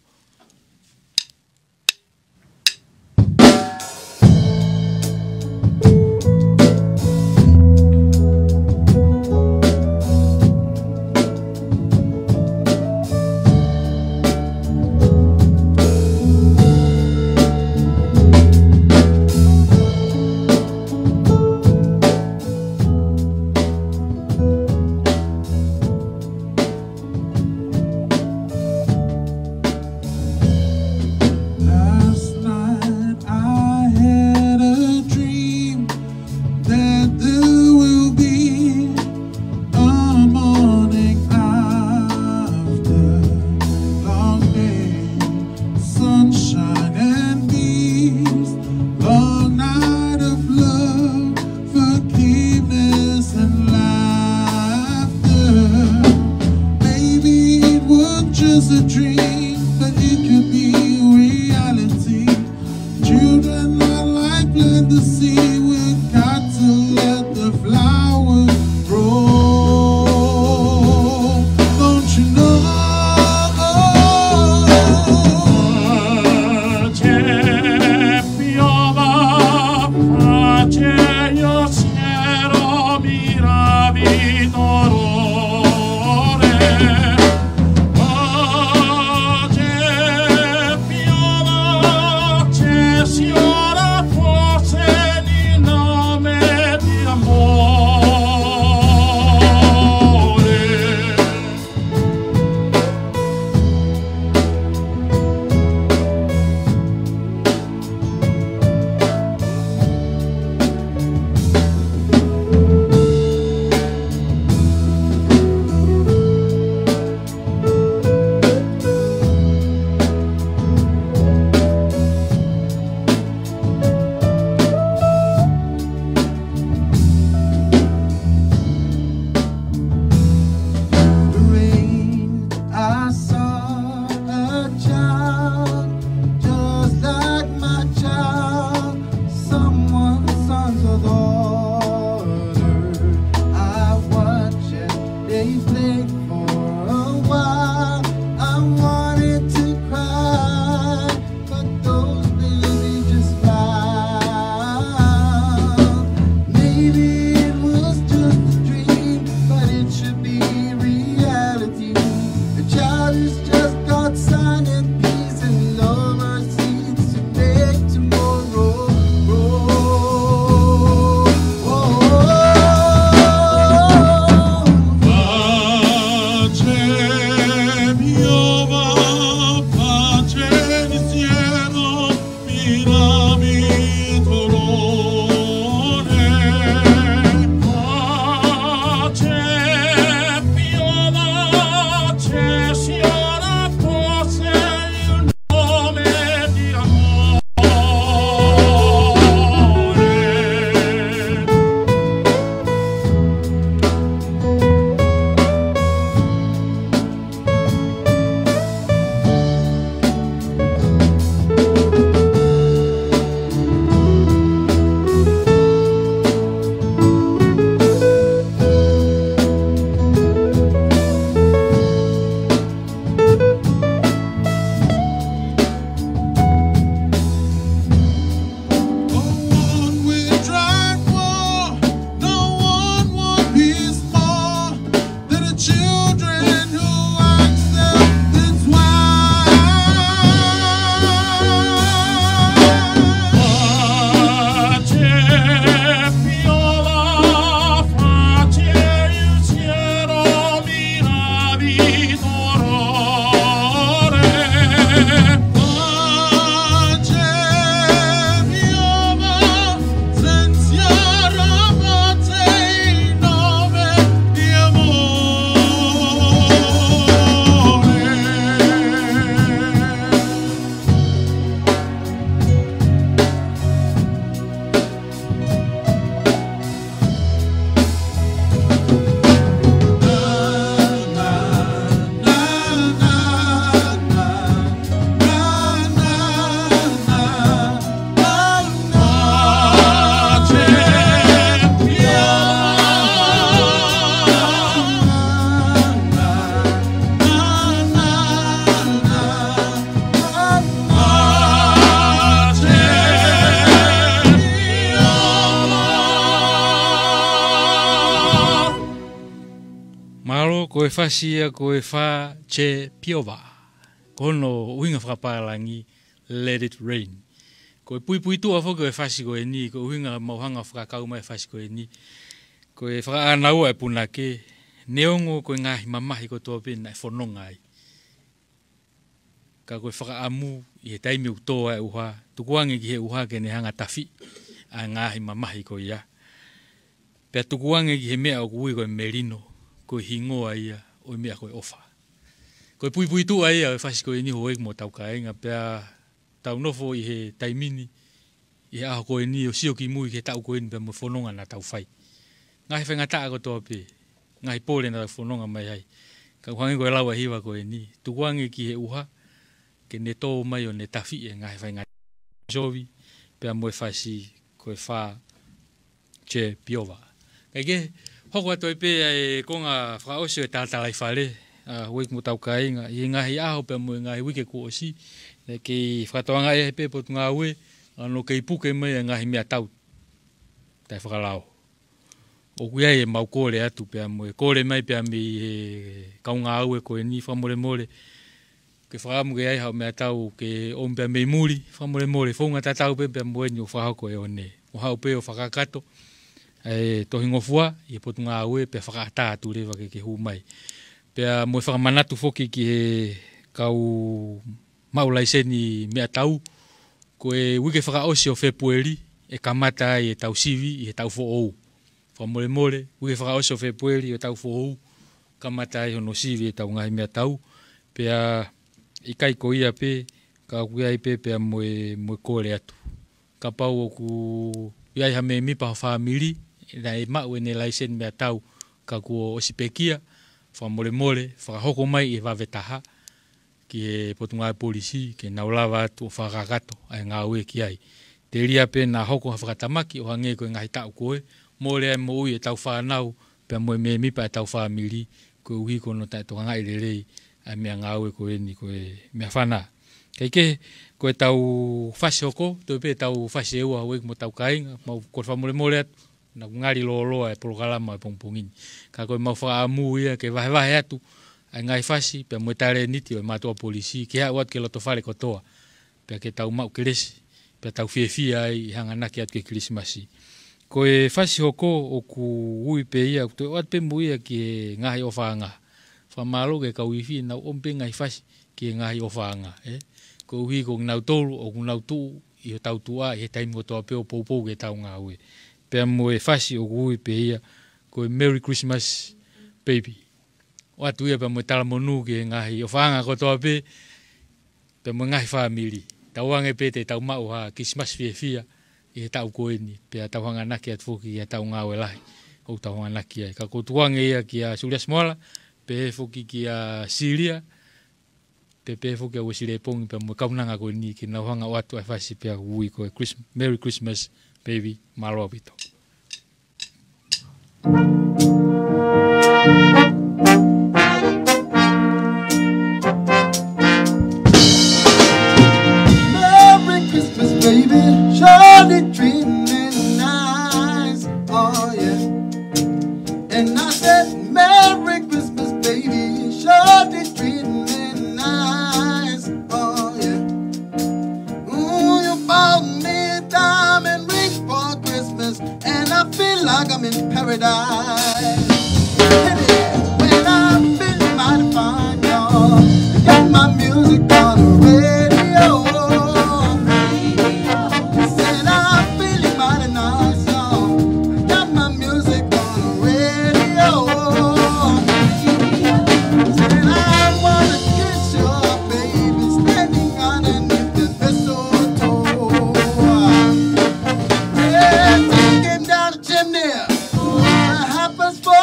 Ko e fasi ia ko e Fa Che Piova. Ko hono ʻuhinga fakapālangi, Let It Rain. Ko e puipuituʻa foki ʻo e fasi ko eni, ko e ʻuhinga mau hanga fakakau mai e fasi ko eni, ko e fakaʻānaua e punake, neongo ko e ngaahi mamahi kotoa pē naʻe fononga ai, ka ko e fakaʻamu ʻi he taimi ʻoku tō ai e ʻuha, tukuange ki he ʻuha ke ne hanga tafiʻi ʻa e ngaahi mamahi ko ia. Pea tukuange ki he meʻa ʻoku ui ko e melino, ko e hingoa ia ʻo e meʻa ko e ʻofa. Ko e puipuituʻa ia ʻo e fasi ko eni, houʻeiki mo hotau kāinga, pea tau nofo ʻi he taimi ni, ʻi he ʻaho ko eni, ʻo sio ki mui ki he taʻu ko eni pea mo e fononga naʻa tau fai. Ngaahi faingataʻa kotoa pē, ngaahi pole naʻa tau fononga mai ai. Ka ʻoku hangē ko e lau ʻa e hiva ko eni, tukuange ki he ʻuha ke ne tō mai ʻo ne tafiʻi e ngaahi faingataʻa. Sovi, pea mo e fasi ko e Fa Che Piova. Kae kehe, hoko atu ai pē ʻa e konga fakaʻosi ʻo e talatalaifale, ʻa, houʻeiki mo hotau kāinga, ʻi he ngaahi ʻaho pea mo e ngaahi uike kuo ʻosi, naʻe kei fakatokangaʻi ai pē Potungāue, ʻa hono kei puke mai e ngaahi meʻatau taʻefakalao. ʻOku ʻi ai ʻemau kole atu pea mo e kole mai pea mei he kau ngāue ko eni, fakamolemole, ke fakaʻamu ke ʻi ai haʻo meʻatau ke ʻomi pea mei muli, fakamolemole, founga tatau pē pea mo eni ʻo fakahoko e one. ʻO haʻu pē ʻo fakakakato e tohingofua ʻi he Potungāue pea fakaʻatā atu leva ke ke hū mai. Pea mo e fakamanatu foki ki he kau maʻu laiseni meʻatau, ko e uike fakaʻosi ʻo Fēpueli ʻe kamata ai ʻetau sivi ʻi he taʻu foʻou. Fakamolemole, uike fakaʻosi ʻo Fēpueli ʻo e taʻu foʻou, kamata ai hono sivi ʻetau ngaahi meʻatau, pea ʻikai ko ia pē, ka ʻoku ʻi ai pē pea mo e, mo e kole atu. Kapau ʻoku ʻi ai ha mēmipa ho fāmili naʻe maʻu ʻene laiseni meʻatau ka kuo ʻosi pekia, fakamolemole, fakahoko mai ʻi he vave taha ki he Potungāue Polisi, ke nau lava atu ʻo fakakakato ʻa e ngāue ki ai. Telia pē naʻa hoko ha fakatamaki ʻo hangē ko e ngaahi taʻu ko ē, mole ai moʻui ʻetau fānau, pea mo e mēmipa ʻetau fāmili, koeʻuhi ko hono taʻetokangaʻi lelei ʻa e meʻangāue ko eni ko e meʻafana. Kae kehe, ko ʻetau fasi hoko, toe pē ʻetau fasi ʻe ua, houʻeiki mo hotau kāinga, mau kole fakamolemole atu, naʻa ku ngali lōloa e polokalama ʻo e pongipongi ni. Ka ko ʻemau fakaʻamu ia ke vahevahe atu ʻa e ngaahi fasi, pea mo e talēniti ʻo e mātuʻa polisi, ke aʻu atu ki he lotofale kotoa, pea ke tau maʻu kelesi, pea tau fiefia ai ʻi he hanganaki atu ki he Kilisimasi. Ko e fasi hoko ʻoku ui pē ia, ʻoku toe ʻoatu pē mo ia ki he ngaahi ʻofaʻanga. Fakamālō ki he kau ifi naʻa nau ʻomi pē ngaahi fasi ki he ngaahi ʻofaʻanga, ē? Koeʻuhi ko kinautolu ʻoku nau tuʻu ʻi hotau tuʻa ʻi he taimi kotoa pē ʻo poupou ki heʻetau ngāue. Pea mo e fasi ʻoku ui pē ia ko e Merry Christmas, Baby. ʻOatu ia pea mo e talamonū ki he ngaahi ʻofaʻanga kotoa pē, pea mo e ngaahi fāmili. Tauange pē te tau maʻu ha Kilisimasi fiefia ʻi he taʻu ko eni, pea tau hanganaki atu foki ki he taʻu ngāue lahi ʻoku tau hanganaki ai. Ka ʻoku ou tukuange ia kia Suliasi Moala, pehē foki kia Silia, pea pehē foki kia Uesi Lepongi pea mo e kaunanga ko eni ke nau hanga ʻo ʻoatu ʻa e fasi pea ʻoku ui ko e Christ-, Merry Christmas, Baby, mālō ʻaupito. Merry Christmas, baby. Sure you treat me nice. Oh, yeah. And I said, Merry Christmas, baby. Sure you treat me nice. Oh, yeah. Ooh, you bought me a diamond ring for Christmas, and I feel like I'm in paradise. Hit it. When I'm feeling mighty fine, y'all, got my music on the radio. Said I'm feeling mighty nice, y'all, got my music on the radio. Said I wanna kiss your baby standing underneath the mistletoe. Yeah, she came down the chimney. What happens for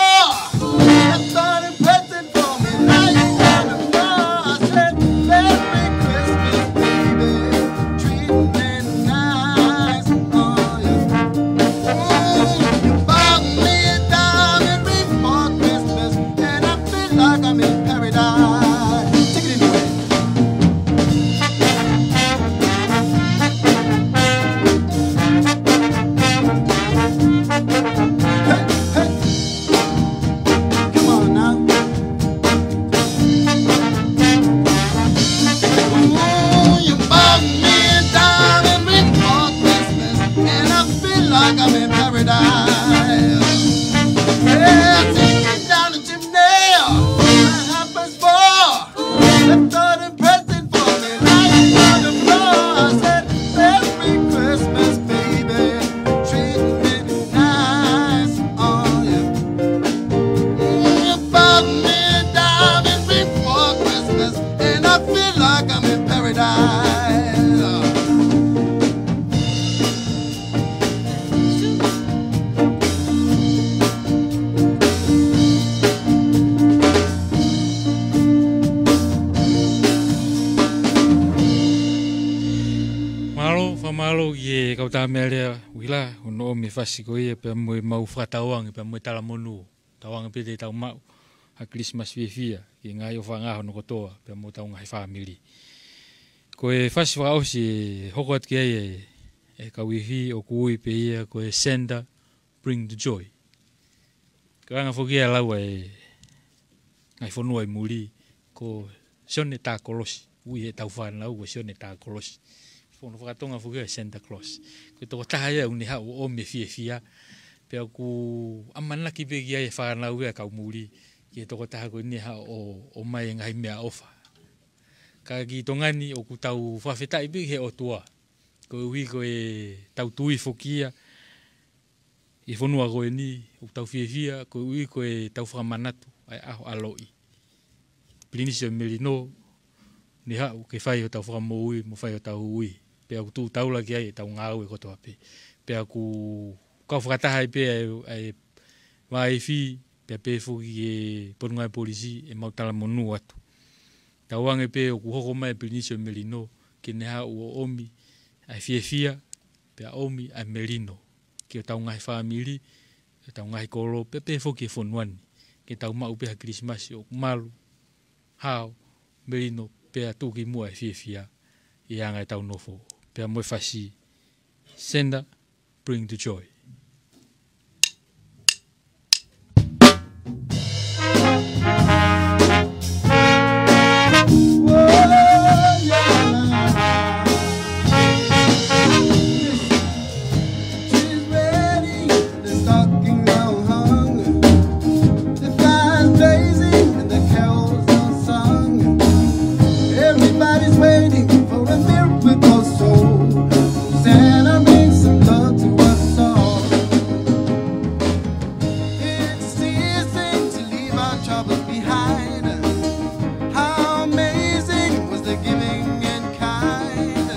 Mālō, fakamālō ki he kau tamaiki lea uila, hono ʻomi e fasi ko ia pea mo e mau fakatauange pea mo e talamonū. Tauange pē te tau maʻu ha Kilisimasi fiefia ki he ngaahi ʻofa ngaahi hono kotoa pea mo hotau ngaahi fāmili. Ko e fasi fakaʻosi ʻe hoko atu ki ai e, e kau ifi ʻoku ui pē ia ko e Santa Bring the Joy. Ko e anga foki ia ʻa e lau ʻa e ngaahi fonua ʻi muli, ko Sione Takolosi, ui heʻetau fānau ko Sione Takolosi. Fono fakatonga foki ia ʻa e Santa Claus. Ko e tokotaha ia ʻoku ne haʻu ʻo ʻomi e fiefia, pea ʻoku ʻamanaki pē ki ai e fānau ia ʻa e kau muli, ki he tokotaha ko eni haʻu ʻo, ʻomai e ngaahi meʻaʻofa. Ka ki Tonga ni ʻoku tau fakafetaʻi pē ki he ʻOtua. Koeʻuhi ko ʻetau tui foki ia ʻi he fonua ko eni, ʻoku tau fiefia, koeʻuhi ko ʻetau fakamanatu ʻa e ʻaho ʻaloʻi. Pilinisi ʻo Melino, ne haʻu ke fai hotau fakamoʻui, mo fai hotau ui. Pea ʻoku tuʻu taula ki ai ʻetau ngāue kotoa pē. Pea ʻoku kau fakataha ai pē ʻa e, ʻa e vāifi, pea pehē foki ki he Potungāue Polisi, ʻemau talamonū atu. Tauange pē ʻoku hoko mai e Pilinisi ʻo Melino, ke ne haʻu ʻo ʻomi ʻa e fiefia, pea ʻomi ʻa e melino ki hotau ngaahi fāmili, ki hotau ngaahi kolo, pea pehē foki ki he fonua ni. Ke tau maʻu pē ha Kilisimasi ʻoku malu, hao, melino, pea tuʻukimuʻa e fiefia ʻi he anga ʻetau nofo. Pea mo e fasi, Santa, bring the joy. The fire's blazing and the carols are sung. Everybody's waiting for a miracle, so Santa, bring some love to us all. It's easy to leave our troubles behind. How amazing was the giving in kind.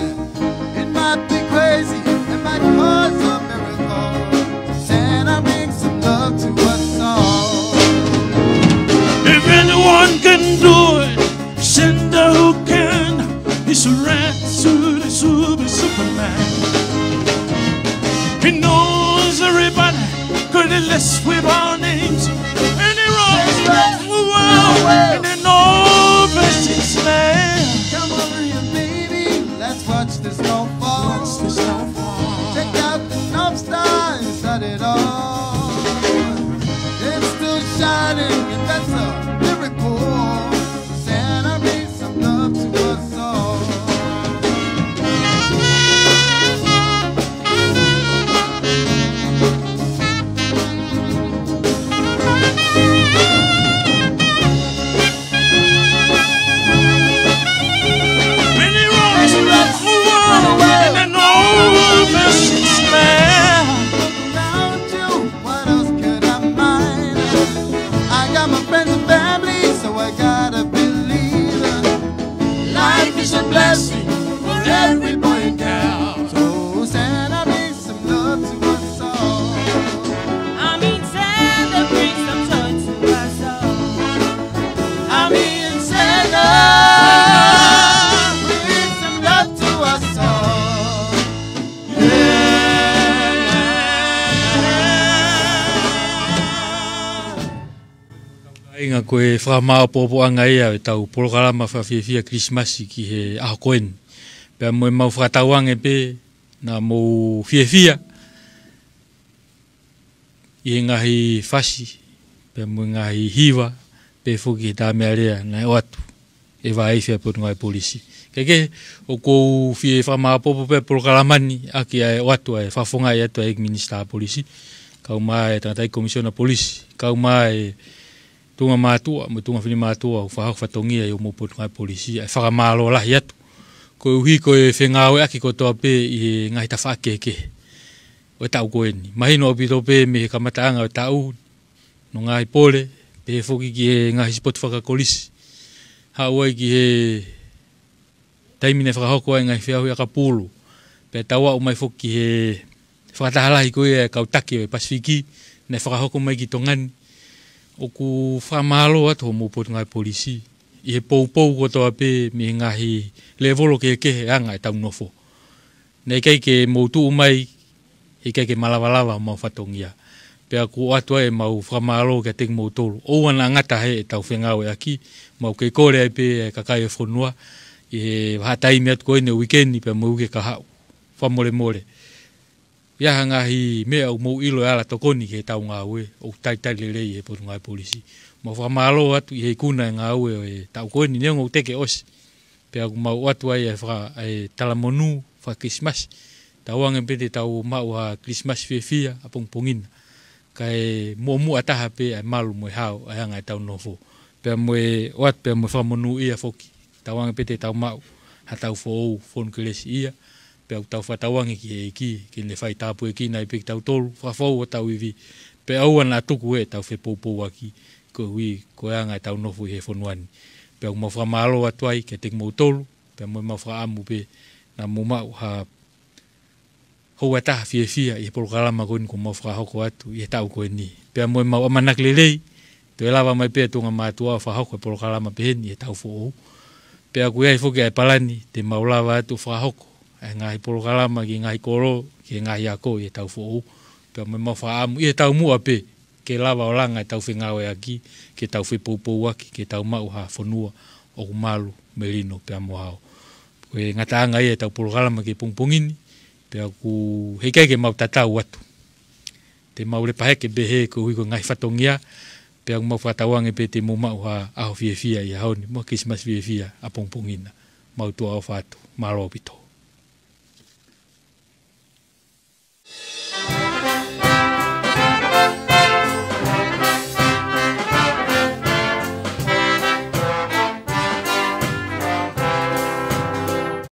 It might be crazy, it might cause a miracle. Santa, bring some love to us all. If anyone can do it, Santa who can. He's a red suit, he's super Superman. He knows everybody, could he list with our names. And he runs the world in an old fashioned sleigh. Come over here, baby, let's watch the snowfall. Watch the snowfall. Check out the North Star inside it all. It's still shining, and that's a miracle. Santa, bring some love to us all. Many roads left the world in an old fashioned sleigh. Around you, what else could I mind? I got my friends and family, so I gotta believe. Life is a blessing for every boy and girl. So Santa, bring some love to us all. I mean, Santa, bring some joy to us all. I mean, Santa, bring some love to us all. Yeah. Kāinga, ko e fakamāʻopoʻopoʻanga ia ʻo ʻetau polokalama fakafiefia Kilisimasi ki he ʻaho ko eni. Pea mo ʻemau fakatauange pē naʻa mou fiefia ʻi he ngaahi fasi, pea mo e ngaahi hiva, pehē foki ki he tamaiki lea naʻe ʻoatu ʻe he vāifi ʻa e Potungāue Polisi. Kaekehe, ʻoku ou fie fakamāʻopoʻopo pē polokalama ni ʻaki ʻa e ʻoatu ʻa e fakafofongaʻi atu ʻa e ʻEiki Minisitā Polisi, kae ʻumaʻā e tangataʻeiki Komisiona Polisi, kae ʻumaʻā e tuʻunga mātuʻa mo e tuʻunga finemātuʻa ʻoku fakahoko fatongia ʻi homou Potungāue Polisi, ʻa e fakamālō lahi atu. Koeʻuhi ko e fengāueʻaki kotoa pē ʻi he ngaahi tafaʻaki kehekehe ʻo e taʻu ko eni. Mahino ʻaupito pē mei he kamataʻanga ʻo e taʻu, hono ngaahi pole, pehē foki ki he ngaahi sipoti fakakolisi. Haʻu ai ki he Taimi naʻe fakahoko ai e ngaahi feʻauhi ʻakapulu, pea tau aʻu mai foki he fakataha lahi ko ia e kau taki ʻo e Pasifiki naʻe fakahoko mai ki Tonga ni. ʻOku fakamālō atu hoʻomou Potungāue Polisi ʻi he poupou kotoa pē mei he ngaahi lēvolo kehekehe ʻo e anga ʻetau nofo. Naʻe ʻikai ke mou tuʻu mai, heʻikai ke malavalava homau fatongia. Pea ʻoku ʻoatu ai ʻemau fakamālō kiate kimoutolu. ʻOua naʻa ngata heʻetau fengāueʻaki, mau kei kole ai pē e kakai ʻo e fonua ʻi he vahaʻa taimi atu ko eni ʻo e uike ni pea mo e uike kahaʻu. Fakamolemole, ʻi ai ha ngaahi meʻa ʻoku mou ʻilo ʻe ala tokoni ki heʻetau ngāue, ʻoku talitali lelei ʻe he Potungāue Polisi. Mau fakamālō atu ʻi he ikuna e ngāue ʻo e taʻu ko eni, neongo ʻoku teʻeki ʻosi. Pea ʻoku mau ʻoatu ai e faka-, e talamonū faka-Kilisimasi. Tauange pē te tau maʻu ha Kilisimasi fiefia ʻapongipongi na, kae muʻomuʻa taha pē ʻa e malu mo e hao ʻo e anga ʻetau nofo. Pea mo e ʻoatu pea mo e fakamonūʻia foki. Tauange pē te tau maʻu haʻatau foʻou fonu kelesiʻia, pea ʻoku tau fakatauange ki he ʻEiki ke ne fai tāpuekina ai pē kitautolu, fakafou hotau ivi, pea ʻoua naʻa tuku ʻetau fepoupouaki koeʻuhi ko e anga ʻetau nofo ʻi he fonua ni. Pea ʻoku mau fakamālō atu ai kiate kimoutolu, pea mo ʻemau fakaʻamu pē naʻa mou maʻu ha houa ʻe taha fiefia ʻi he polokalama ko eni kuo mau fakahoko atu ʻi he taʻu ko eni. Pea mo ʻemau ʻamanaki lelei, toe lava mai pē ʻa e tuʻunga mātuʻa ʻo fakahoko e polokalama pehē ni ʻi he taʻu foʻou. Pea ʻoku ʻi ai foki ʻa e palani te mau lava atu ʻo fakahoko ʻa e ngaahi polokalama ki he ngaahi kolo, ki he ngaahi ako ʻi he taʻu foʻou. Pea mo ʻemau fakaʻamu ʻi he taumuʻa pē ke lava ʻo langa ʻetau fengāueʻaki, ke tau fepoupouaki, ke tau maʻu ha fonua ʻoku malu, melino pea mo hao. Ko e ngataʻanga ia ʻetau polokalama ki he pongipongi ni, pea ʻoku heʻikai ke mau tatau atu. Te mau lepaheke pehē koeʻuhi ko e ngaahi fatongia, pea ʻoku mau fakatauange pē te mou maʻu ha ʻaho fiefia ʻi he ʻaho ni, mo e Kilisimasi fiefia ʻapongipongi na. Mau tuʻa ʻofa atu, mālō ʻaupito.